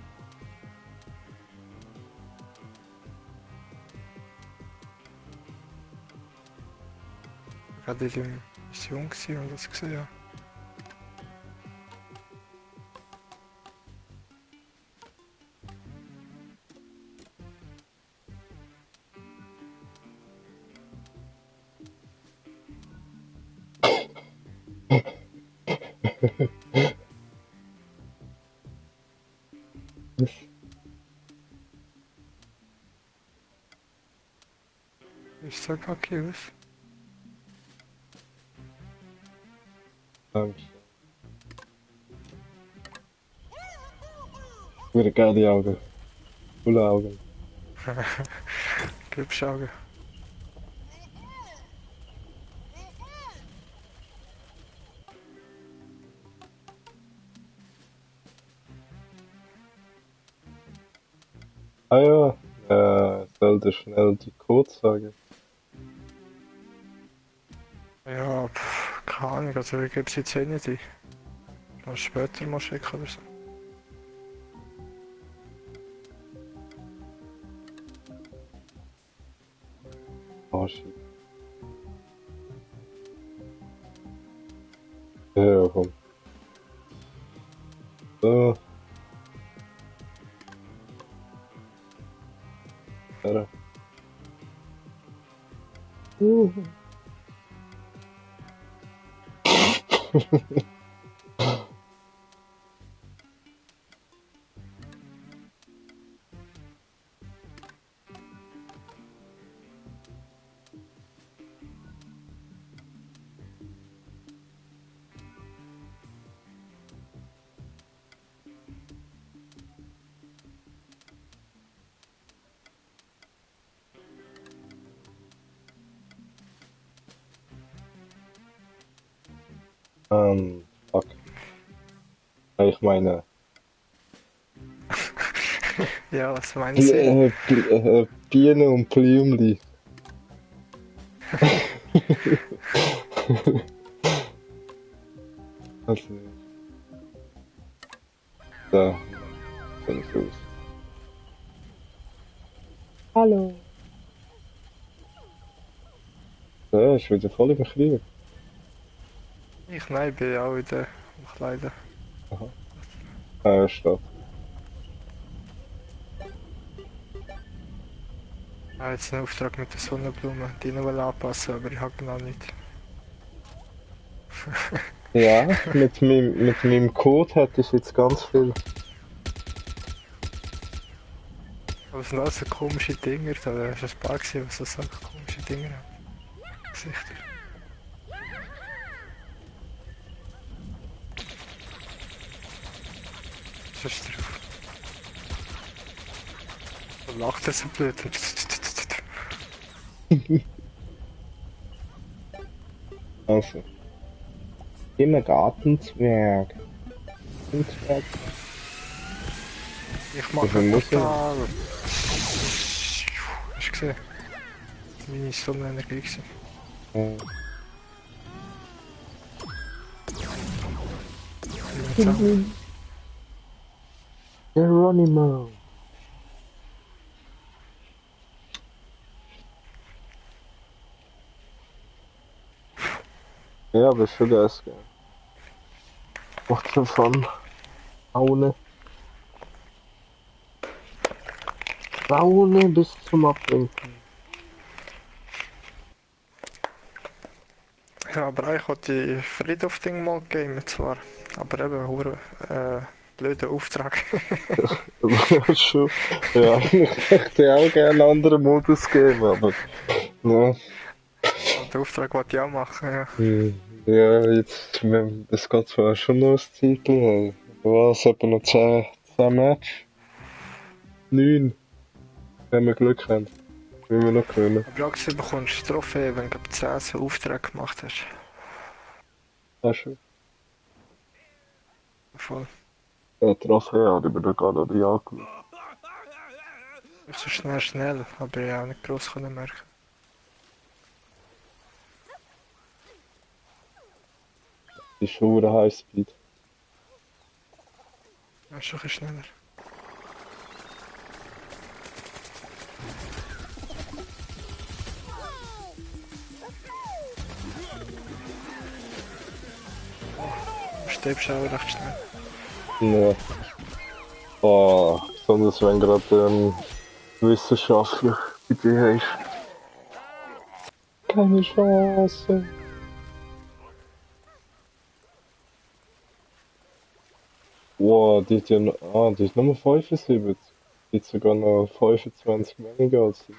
Ich war in der Mission gewesen und das gesehen. Ja. Ist so kacke aus. Danke. Wieder geile Augen. Coole Augen. Glücksauge. Ah ja, sollte schnell die Code sagen. Ja, keine Ahnung, also ich gebe es jetzt eh nicht ein. Dann später mal schicken oder so. Ah, shit. Ja, komm. So, da. Uh. Fuck. Ich meine, Ja, was meinen Sie? Bienen und Blümli. Also, da, so nicht aus. Hallo. Ja, ist wieder voll im Krieg. Ich nein, bin ja auch wieder am Kleiden. Aha. Ah, steht. Ich habe jetzt einen Auftrag mit der Sonnenblume, die noch anpassen, aber ich habe noch nicht. Ja, mit meinem Code hätte ich jetzt ganz viel. Aber es sind alles so komische Dinger, da ist ein paar gewesen, was so komische Dinger haben. Gesichter. Was ist drauf? Da lacht er so blöd. Also, immer Gartenzwerg. Gartenzwerg. Ich Wie mache viel ein muss er? Portal. Hast du gesehen? Meine Sonnenenergie gewesen. Äh, Jetzt auch. Geronimo. Ja, aber ist schon geil. Macht schon Fun. Laune. Laune bis zum Abwinken. Ja, aber eigentlich wollte ich Friedhof-Ding mal gamen zwar. Aber eben, hure blöder Auftrag. Ja, schon. Ja, ich möchte auch gerne einen anderen Modus geben, aber. Ja. Und den Auftrag wollte ich auch machen, ja. Ja, jetzt, das geht zwar schon noch ein Zeitchen, was, etwa noch 10 Match? 9, wenn wir Glück haben. Wenn wir noch gewinnen. Aber auch gesehen, bekommst du Trophäe, wenn du 10 so Aufträge gemacht hast. Ah, schon. Voll. Ja, Trophäe habe ich mir da gerade noch nicht angeschaut. Ich so schnell, aber ja, auch nicht gross können merken. Die ist schon ein Highspeed. Ja, schon ein bisschen schneller. Du stirbst auch recht schnell. Ja. Oh, besonders wenn gerade wissenschaftlich bei dir ist. Keine Chance. Wow, die hat ja noch, die ist nur 75. Die hat sogar noch 25 weniger als sie.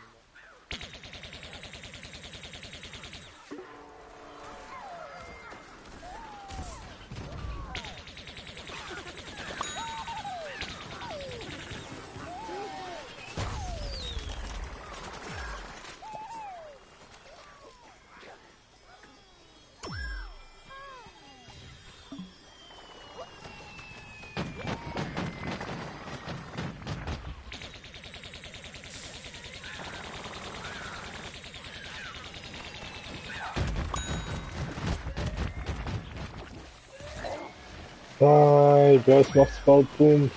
Nein, Bryce macht's bald, boom.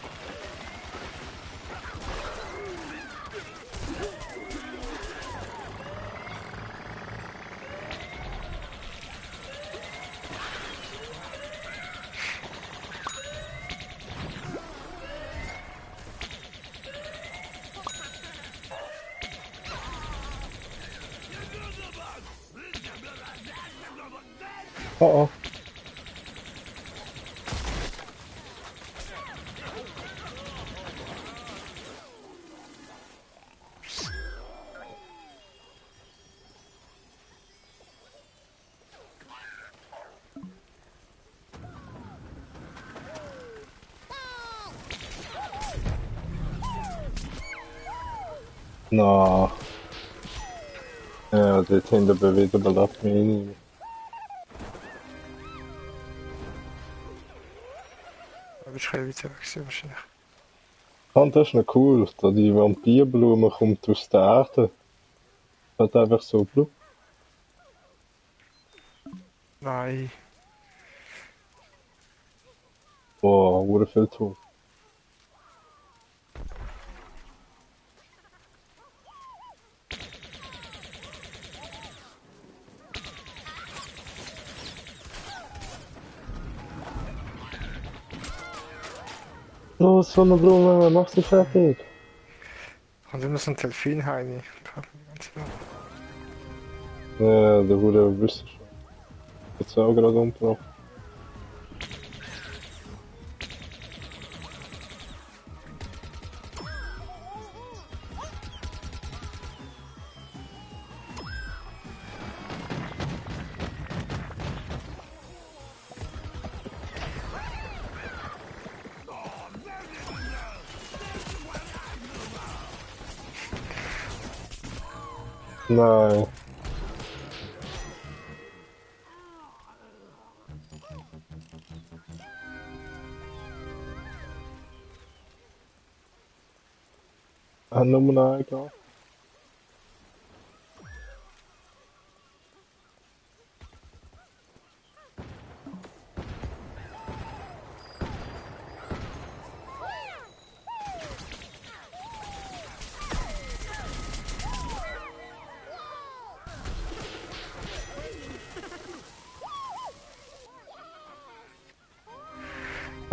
Oh oh. Na. Ja, dort hinten bewegt überlebt mich nicht. Aber ich kann weiter weg sein wahrscheinlich. Ah, das ist noch cool. Da die Vampirblume kommt aus der Erde. Hat einfach so blub. Nein. Boah, wurde viel tot. Los, Sonnenblume, mach sie fertig. Und immer so ein Delfinheini. Ja, der wurde wissen schon. Jetzt auch gerade umgebracht. Nein. Nur noch einen.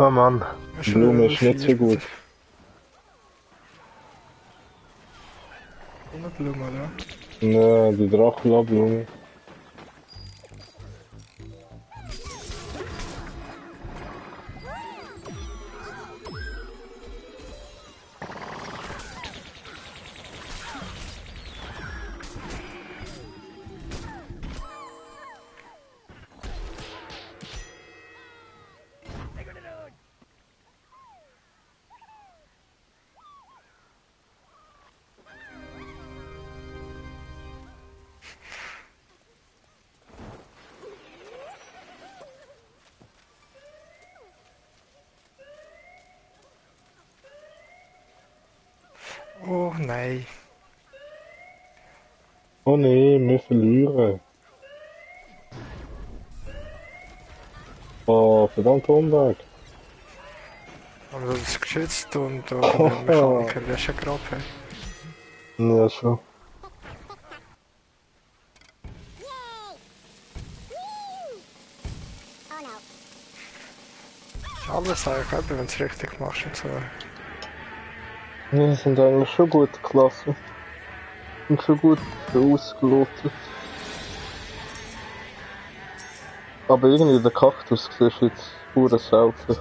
Oh Mann, Ja, die schon Blume Level ist nicht 4 so gut. bitte. Ohne Blume, oder? Nee, die Dracula-Blume. Oh nein. Oh nee, wir verlieren. Oh, verdammt Umweg. Aber das ist geschützt und oben der Mechaniker, der ist ja grob. Hey. Ja, schon. Ist alles eigentlich, eben, wenn du es richtig machst und so. Wir sind eigentlich schon gute Klasse. Und schon gut ausgelotet. Aber irgendwie der Kaktus siehst du jetzt pure selten.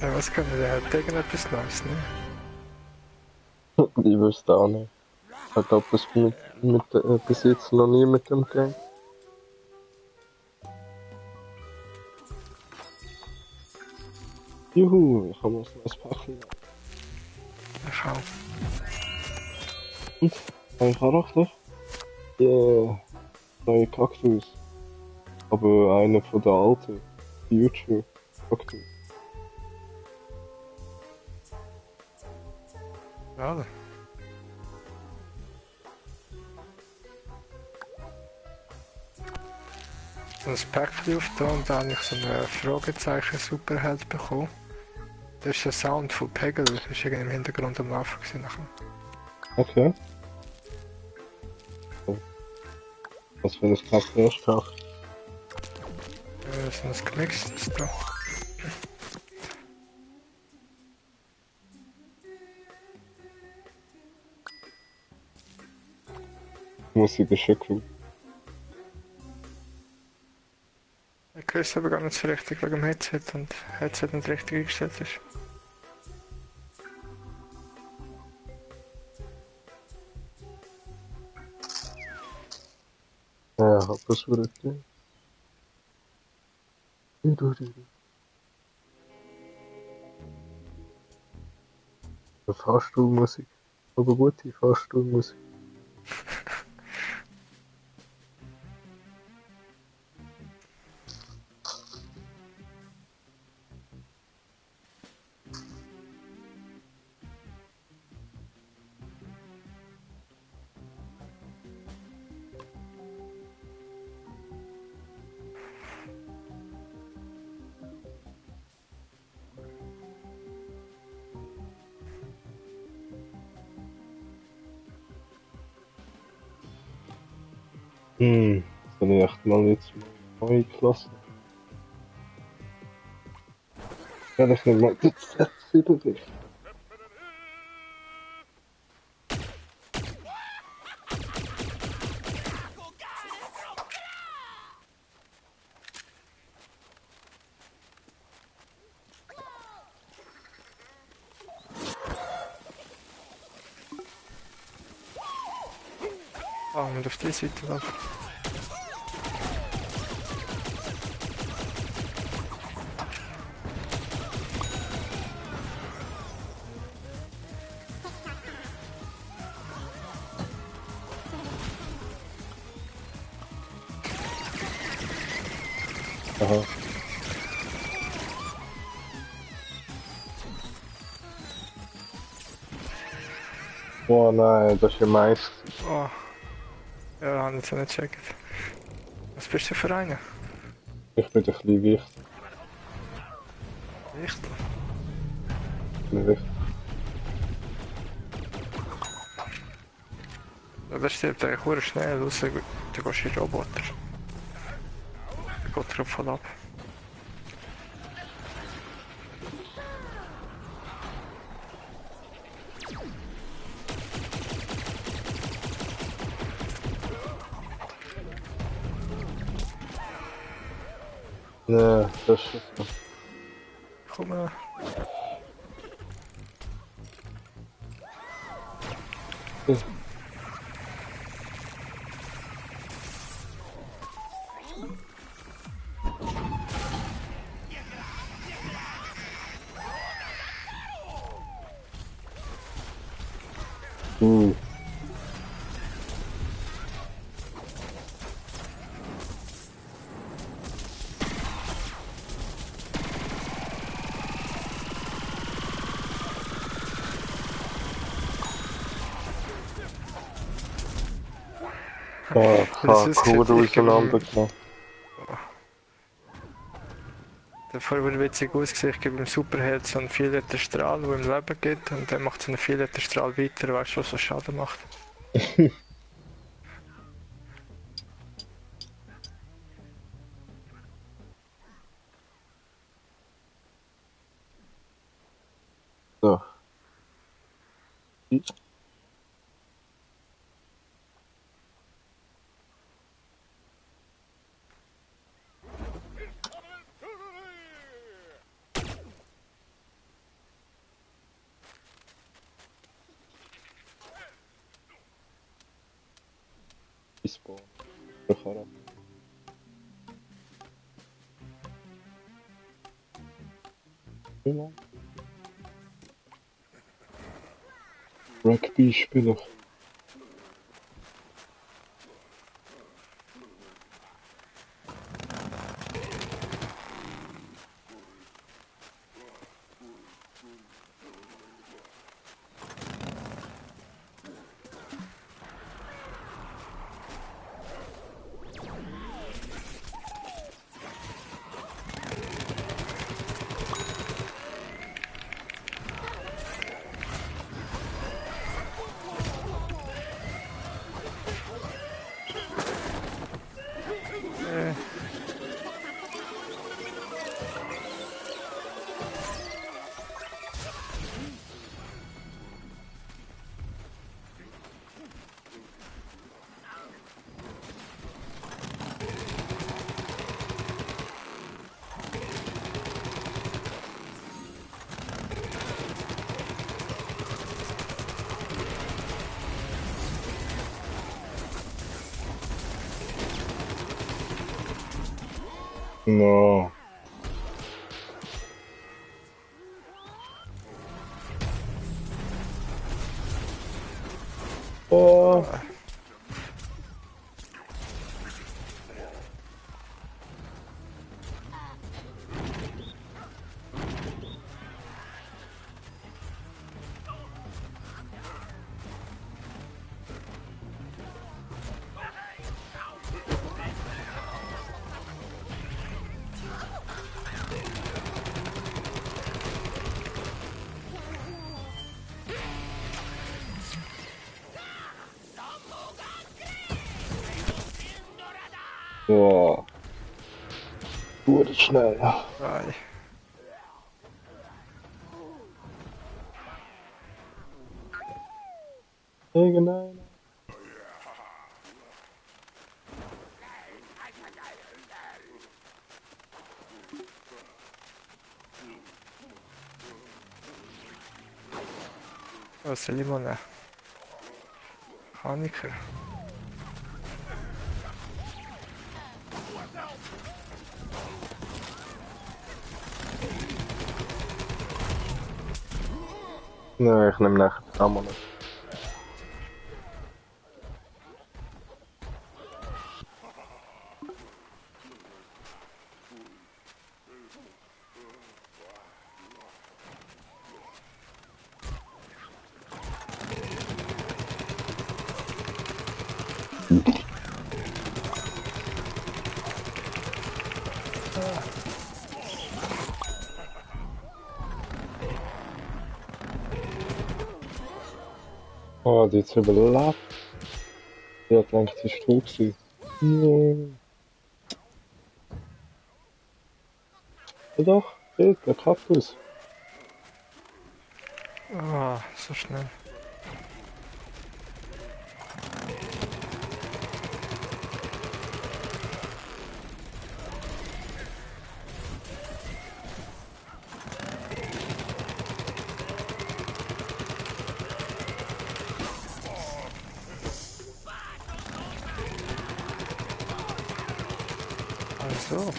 Ja, was kann der? Der hat irgendetwas Neues, ne? Ich wüsste auch nicht. Ich glaube, das bis jetzt noch nie mit dem Game. Juhu, ich habe mir ein neues Päckchen. Ich auch. Und, ein Charakter? Yeah, neue Kaktus. Aber einer von der alten. Future Kaktus. Ja, so ein Päckchen aufgetan und dann habe ich so einen Fragezeichen-Superheld bekommen. Das ist der Sound von Peggle, das ist irgendwie im Hintergrund am Laufen gewesen nachher. Okay. Was für ein Päckchen hast du gekauft? So ein gemixtes da. Musik ist schon cool. Ich weiß aber gar nicht so richtig wegen dem Headset und Headset nicht richtig eingestellt ist. Ja, hab das würde gehen. Fahrstuhlmusik. Aber gute Fahrstuhlmusik. Das habe ich echt mal jetzt neu gelassen. Kann ich nicht mal die Sätze überrichten. Ah, und auf die Seite laufen. Aha. Oh nein, das ist ja meist. Oh, ja, habe ich jetzt nicht gecheckt. Was bist du für einer? Ich bin ein bisschen wichtig. Echt? Ja, das stirbt eigentlich sehr schnell, außer du gehst in Roboter. Der geht drauf voll ab. Nee, das ist so. Komm mal. Hm. Ah, ich Das habe ist Kur ich gebe ihm... auseinandergenommen. Der wurde witzig ausgesehen, ich gebe ihm Superheld so einen 4 Liter Strahl, der ihm Leben gibt, und dann macht so einen 4 Liter Strahl weiter, weißt du, was so Schaden macht. So. Spawn. Rugby spielen. Äh, No. Oh. Ja, wurde schnell. Nein. Irgendeiner. Was soll ich mal nehmen? Mechaniker. Nein, ich nehme nachher die Kamera. Oh, die hat überlebt. Ich hab gedacht, sie ist tot gewesen. Nein. Ja doch, dort, der Kaktus. Ah, so schnell. Also.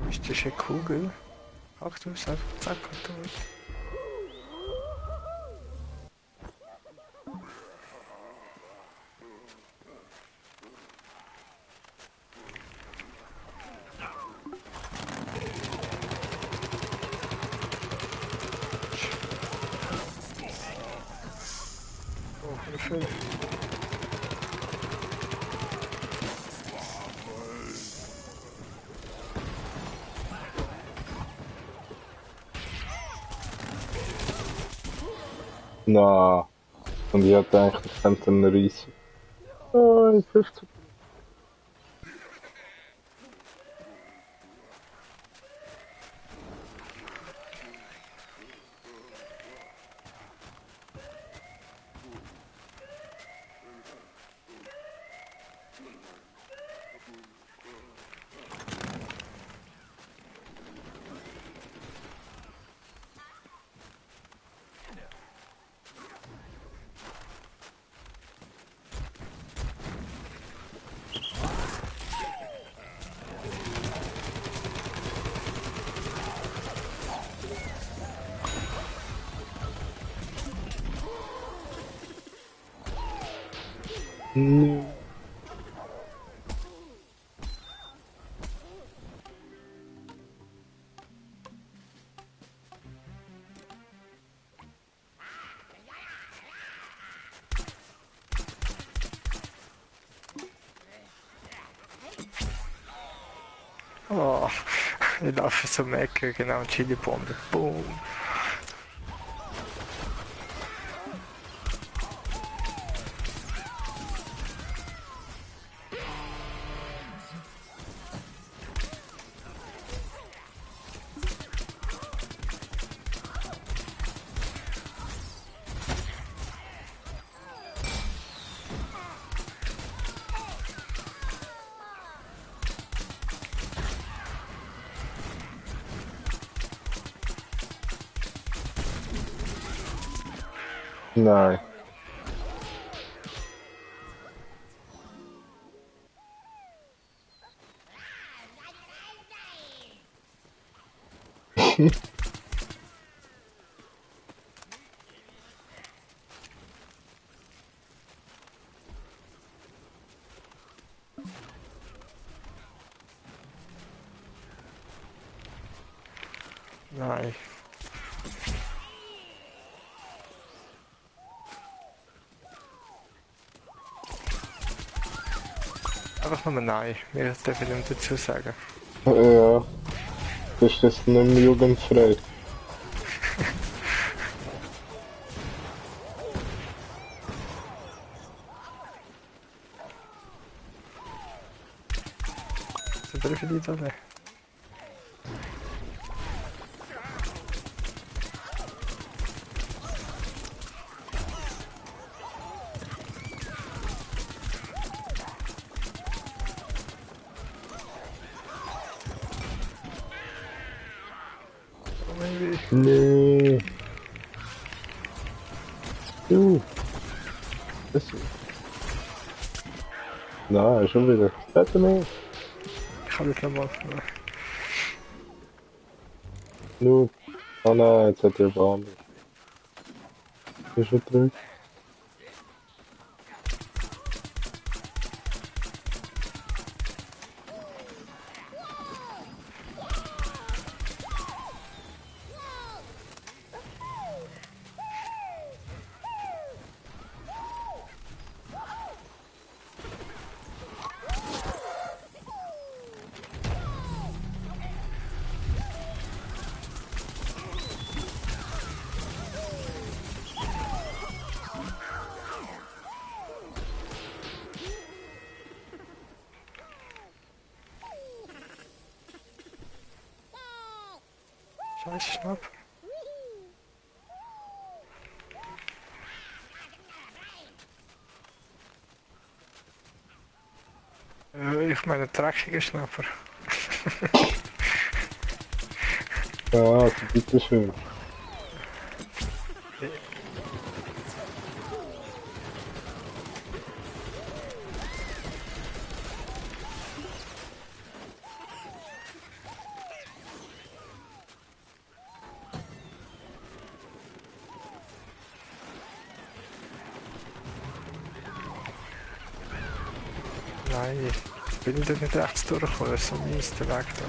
Ist das eine Kugel? Kaktus, einfach zack und durch. Oh, Hilfe. Na, und ich hab gedacht, ich könnte ihn reissen. Oh, in 15. Nee. Oh, ich laufe zum Ecke, genau, Chili-Bombe. Boom. Nein. Nein. Einfach nur nein, mehr darf ich nicht dazu sagen. Ja, das ist das nicht mehr jugendfrei. die da nicht. Maybe. Nee. Das ist... Nein, schon wieder. Bitte nicht. Ich kann das nochmal. Nu. Oh nein, jetzt hat er Bahn. Ist schon drin. Scheiß Schnapp. Ich meine dreckige Schnapper. Ja, also bitteschön. Nein, ich bin da nicht rechts durchgekommen, das ist so mies der Weg da.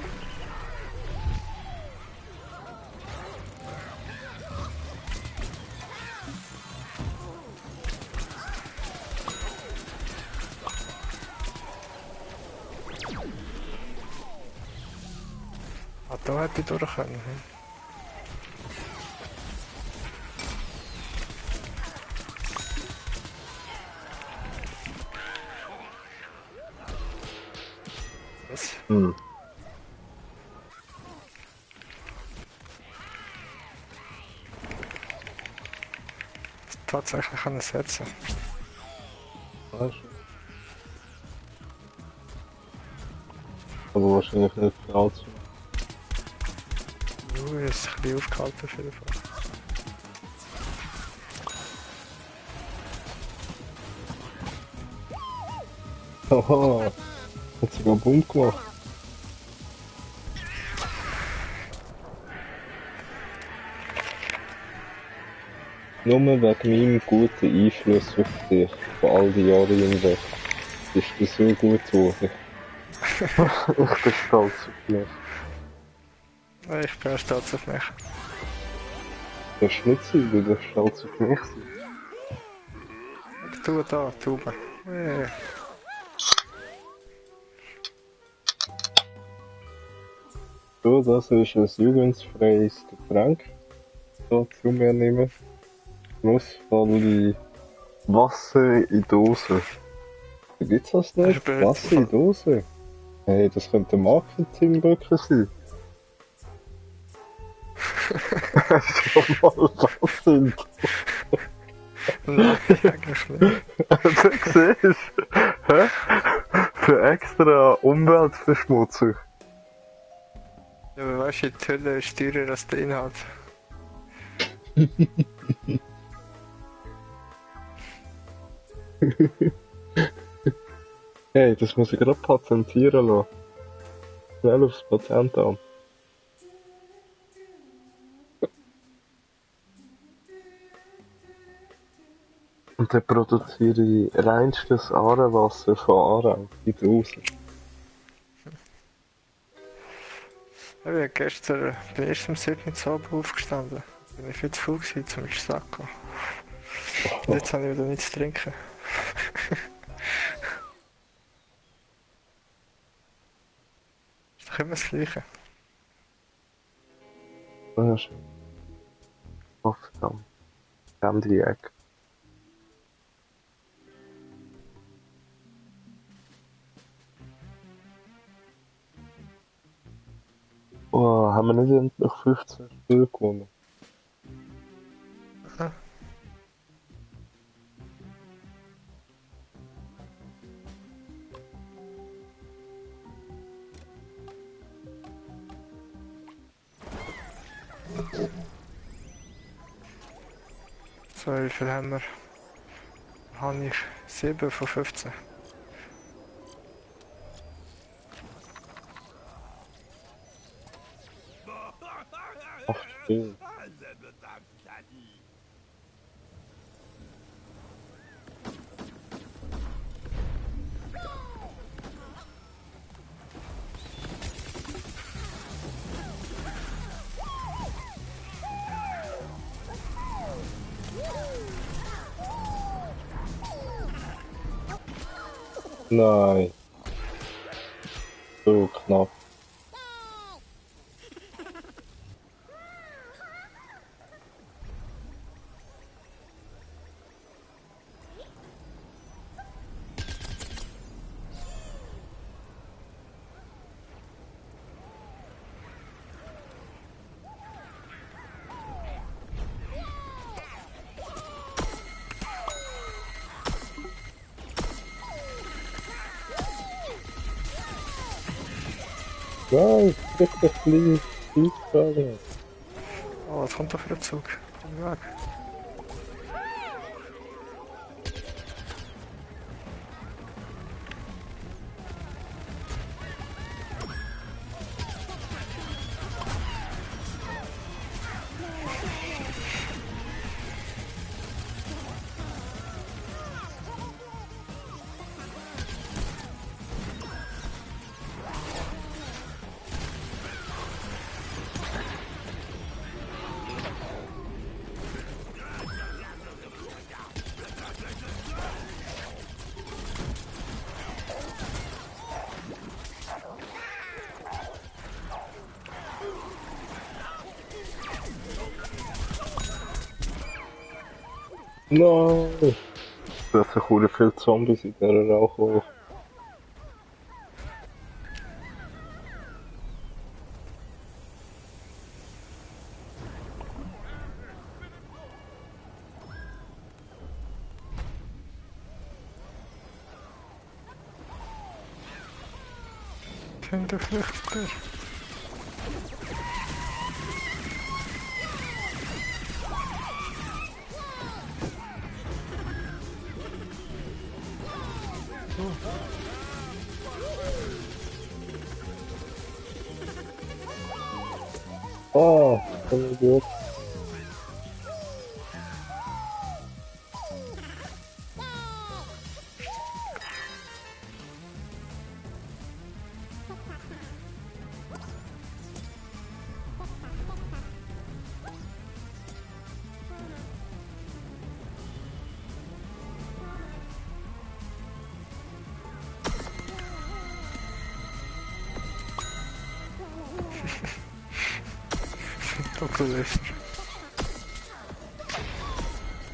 Ah, da hätte ich durch können. Was? Hm. Tatsächlich kann ich setzen. Weißt du? Aber wahrscheinlich nicht für allzu. Ist ein bisschen aufgehalten auf jeden Fall. Haha, hat sogar Bumm gemacht. Nur wegen meinem guten Einfluss auf dich, von all die Jahre hinweg, bist du so gut geworden. Ich bin stolz auf mich. Ich bin stolz auf mich. Du darfst nicht sein, du darfst stolz auf mich sein. Tu da, Tube. So, das ist ein jugendfreies Getränk. So zu mir nehmen. Nussvolle Wasser in Dose. Gibt's das nicht? Ich bin Wasser in Dose? Hey, das könnte ein Marketinglücke sein. Schon mal Wasser in Dose. Nein, eigentlich nicht. Du siehst, hä? Für extra Umweltverschmutzung. Ja, aber weißt du, die Hülle ist teurer als der Inhalt. Hey, das muss ich gerade patentieren lassen. Schnell aufs Patentamt. Und dann produziere ich reinstes Aarewasser von Aarau in draußen. Ich bin gestern bin erst um 7 Uhr abends aufgestanden. Bin ich viel zu faul gewesen, zum ins Sack zu gehen. Und jetzt habe ich wieder nichts zu trinken. Ist doch immer das Gleiche. Ja, schön. Oh, verdammt. Die Ecke. haben wir nicht endlich 15 Spiele gewonnen? Ja. So, wie viel haben wir? Habe ich 7 von 15. Ach, Spiele. Nein, so knapp. Nein, bitte flieg, Fußball. Oh, was kommt da für ein Zug? Komm weg. Nein! Plötzlich wurden viele Zombies in dieser Rauchwolke. Kinder flüchtet. Ah, ein Idiot. Doppellist.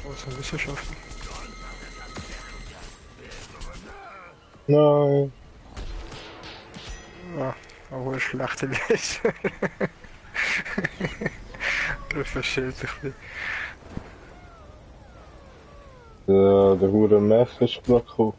Oh, so ein Wissenschaftler. Nein. Ja, aber ein schlechter Leser. Das verschält sich ein bisschen. Der hure Mech ist gerade gekommen.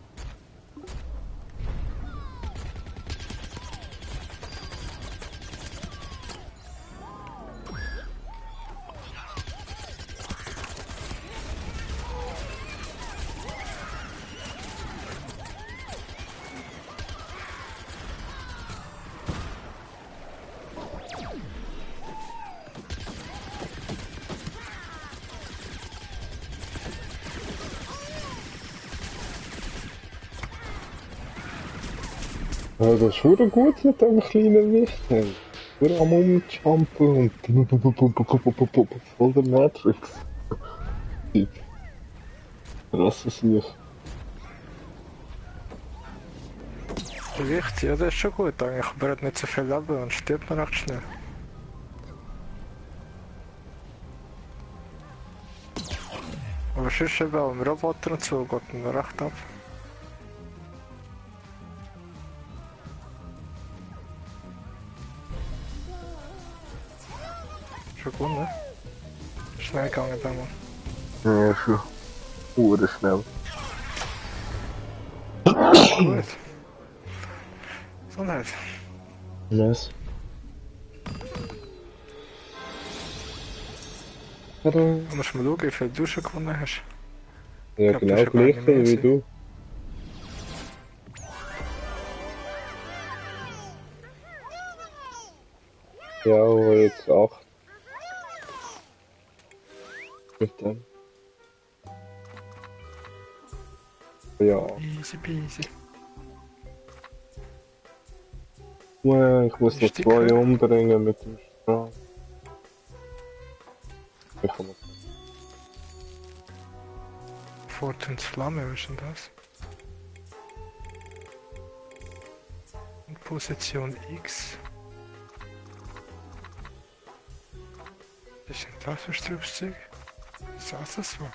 Ja, das ist hure gut mit dem kleinen Wichtel. Hure am Umjumpen und voll der Matrix. Typ. Krasses Licht. Gewicht, ja, das ist schon gut eigentlich, aber er hat nicht so viel Leben und stirbt man recht schnell. Aber sonst eben auch im Roboter und so geht man recht ab. Schon gewonnen? Schnell gegangen damals. Ja, schon. Hure schnell. Gut. So nicht. Was? Tada. Du musst mal schauen, wie viel du schon gewonnen hast. Ja, glaub, genau das ist aber gleich nicht viel mehr wie sein. du. Ja, aber jetzt 8. Mit dem. Ja. Easy peasy. Ich muss noch Ist die 2 gehört? umbringen mit dem Strahl. Ich kann das. Fortunes Flamme, was ist denn das? Und Position X. Was ist denn das für Strubszeug? Was das war?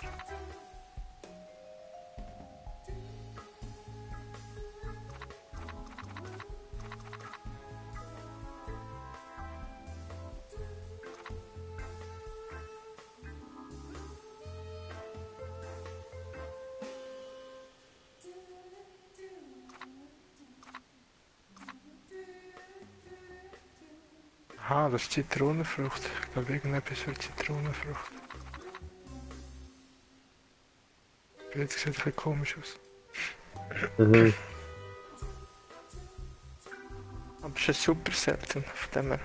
Aha, das ist Zitronenfrucht. Ich glaube, irgendetwas für Zitronenfrucht. Jetzt sieht ein bisschen komisch aus. Mhm. Aber es ist super selten, von dem her.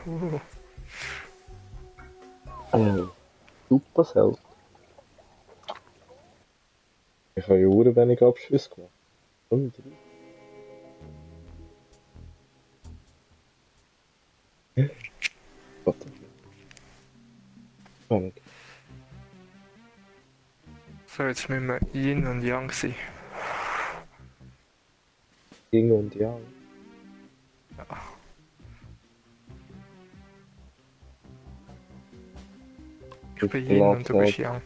Super selten. Ich habe ja hure wenig Abschüsse gemacht. Und? Warte. Wenig. So, jetzt müssen wir Yin und Yang sein. Yin und Yang. Ja. Ich bin Yin und du bist Yang.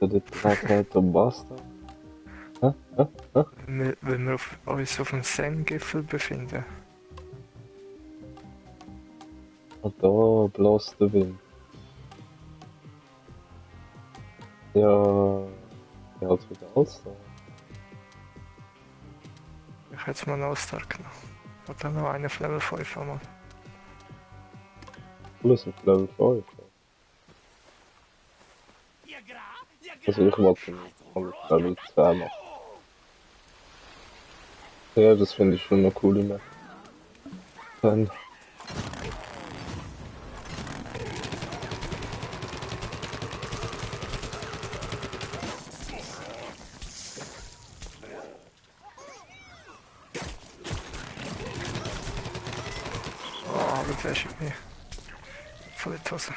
Der Planet am Bastard. Hä? Hä? Hä? Wenn wir uns auf dem Zen-Gipfel befinden. Und da bläst der Wind. Ja. Ja, als wieder alles da. Ich hätte jetzt mal einen All-Star genommen. Und dann noch einen auf Level 5 einmal. Alles auf Level 5. Also ich wollte mal auf Level 2 machen. Ja, das finde ich schon noch cool. Dann. Oh, aber das ist mir voll die Hose.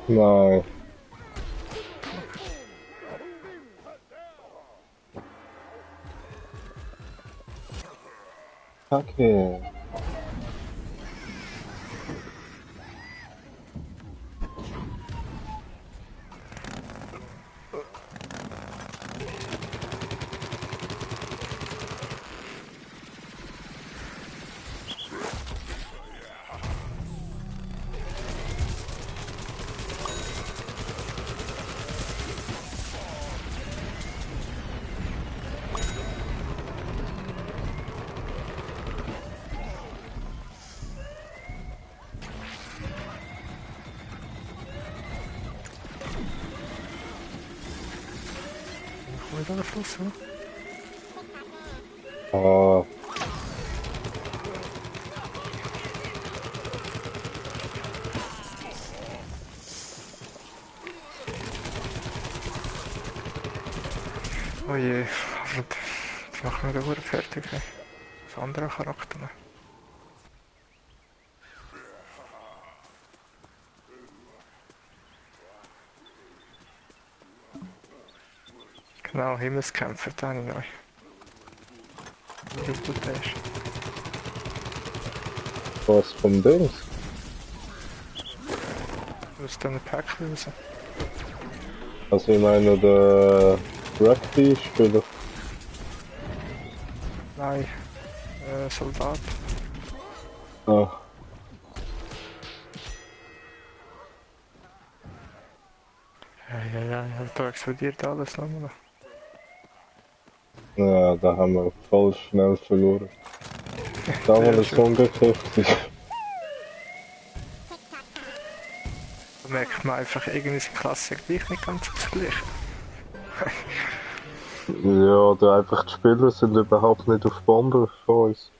Nein. Kacke. Komm ich da den Fluss, oder? Ah. Oh je, und jetzt machen wir den Uhr fertig. Hey. Das andere Charakter. Noch. Genau, Himmelskämpfer, den habe ich neu. Wie gut der ist. Was vom Dings? Aus diesen Päckchen raus. Also ich meine der Rugby-Spieler. Nein, Soldat. Ah, Ja, da explodiert alles nochmal. ja, da haben wir voll schnell verloren. Da haben wir Sehr das schön. umgekehrt. Da merkt man einfach, irgendwie ist die Klasse gleich nicht ganz das Gleiche. Ja, oder einfach die Spieler sind überhaupt nicht auf Bomber von uns.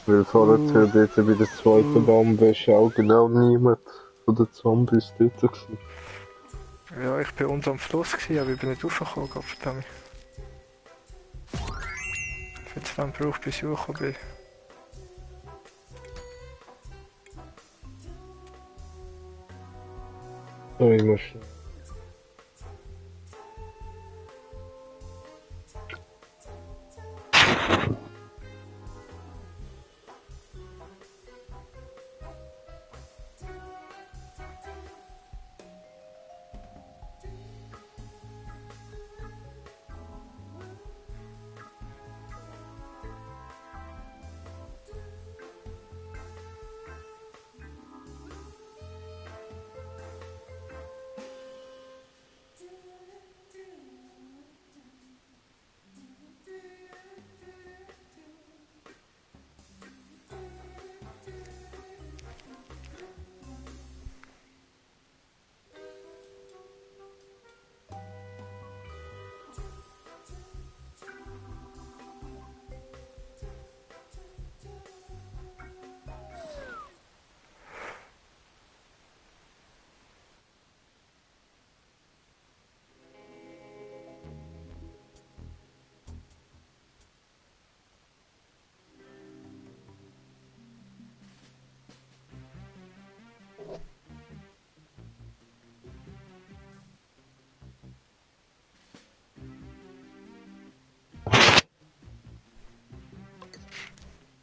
Weil vorher dort bei der zweiten Bombe ist ja auch genau niemand von den Zombies dort gewesen. Ja, ich bin unten am Fluss gewesen, aber ich bin nicht raufgekommen, Gottverdammt. Für 2 braucht bis ich hochgekommen bin. Oh, ich muss...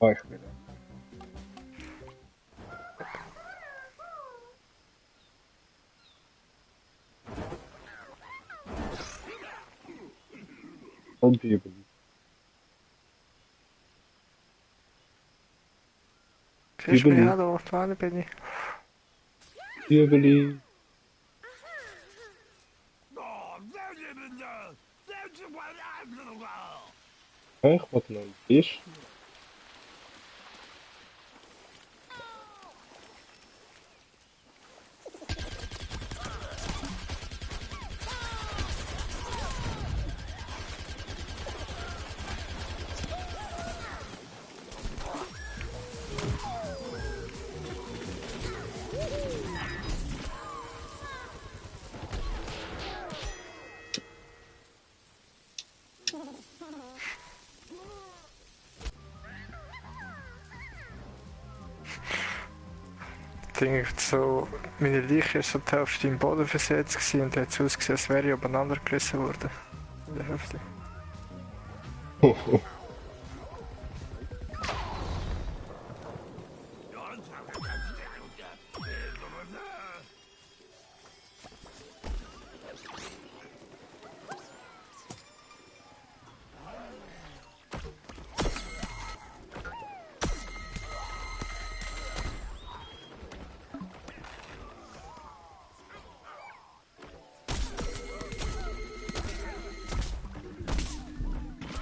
Ah, ich bin... Und Bibel. Siehst du mich? Bibeli. Hallo, da bin ich. Bibeli. Ja, ich wollte noch einen Tisch. Ich denke so, meine Leiche ist so die Hälfte im Boden versetzt gewesen und hat so ausgesehen, als wäre ich übereinander gerissen worden. In der Hälfte.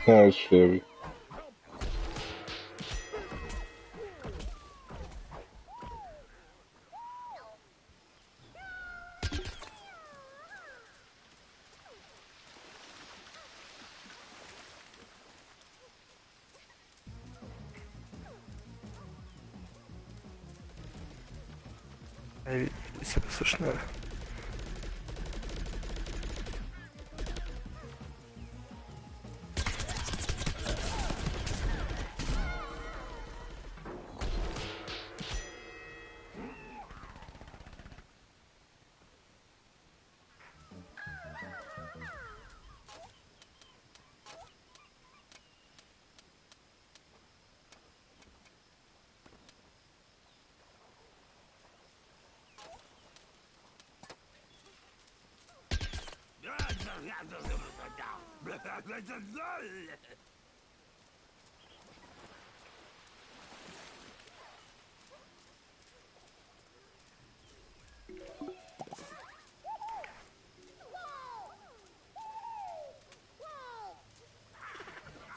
Ja, ist schwierig. Ey, wieso so schnell?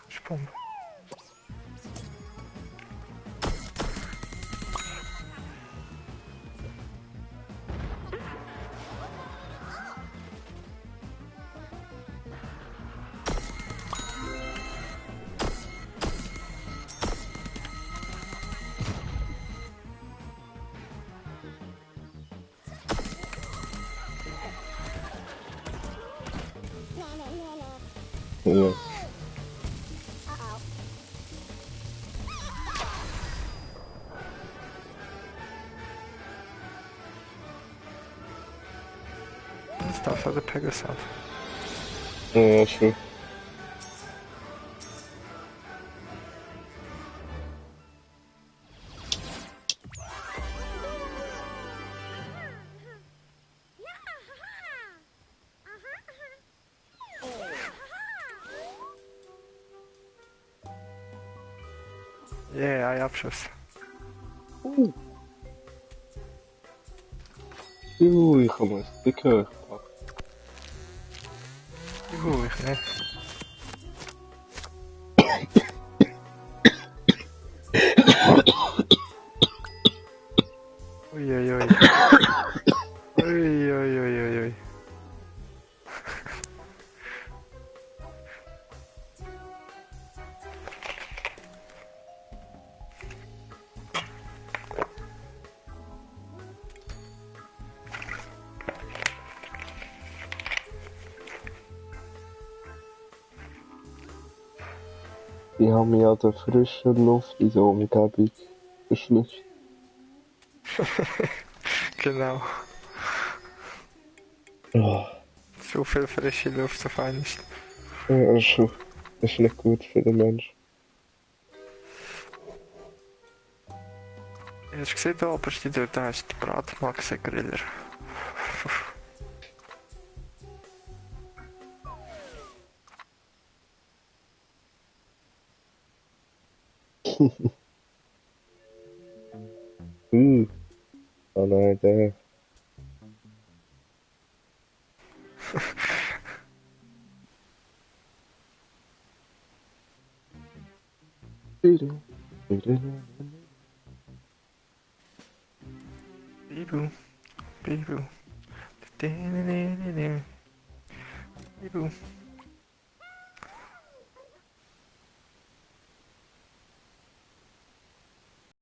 Sprung. Ja. Das darf also Pegasus. Ja, schon. Yeah, ein Abschuss. Ich habe einen Sticker gepackt. Juhu, ich nicht. Uiuiui. Uiuiuiui. Ich habe mich an der frischen Luft in der Umgebung verschluckt. Genau. Oh, So viel frische Luft auf einmal. ja, schon. Das ist nicht gut für den Menschen. Hast du gesehen, da oben steht dort, da ist der Bratmaxe-Griller. Oh nein, der. Bibu. Bibu. Bibu.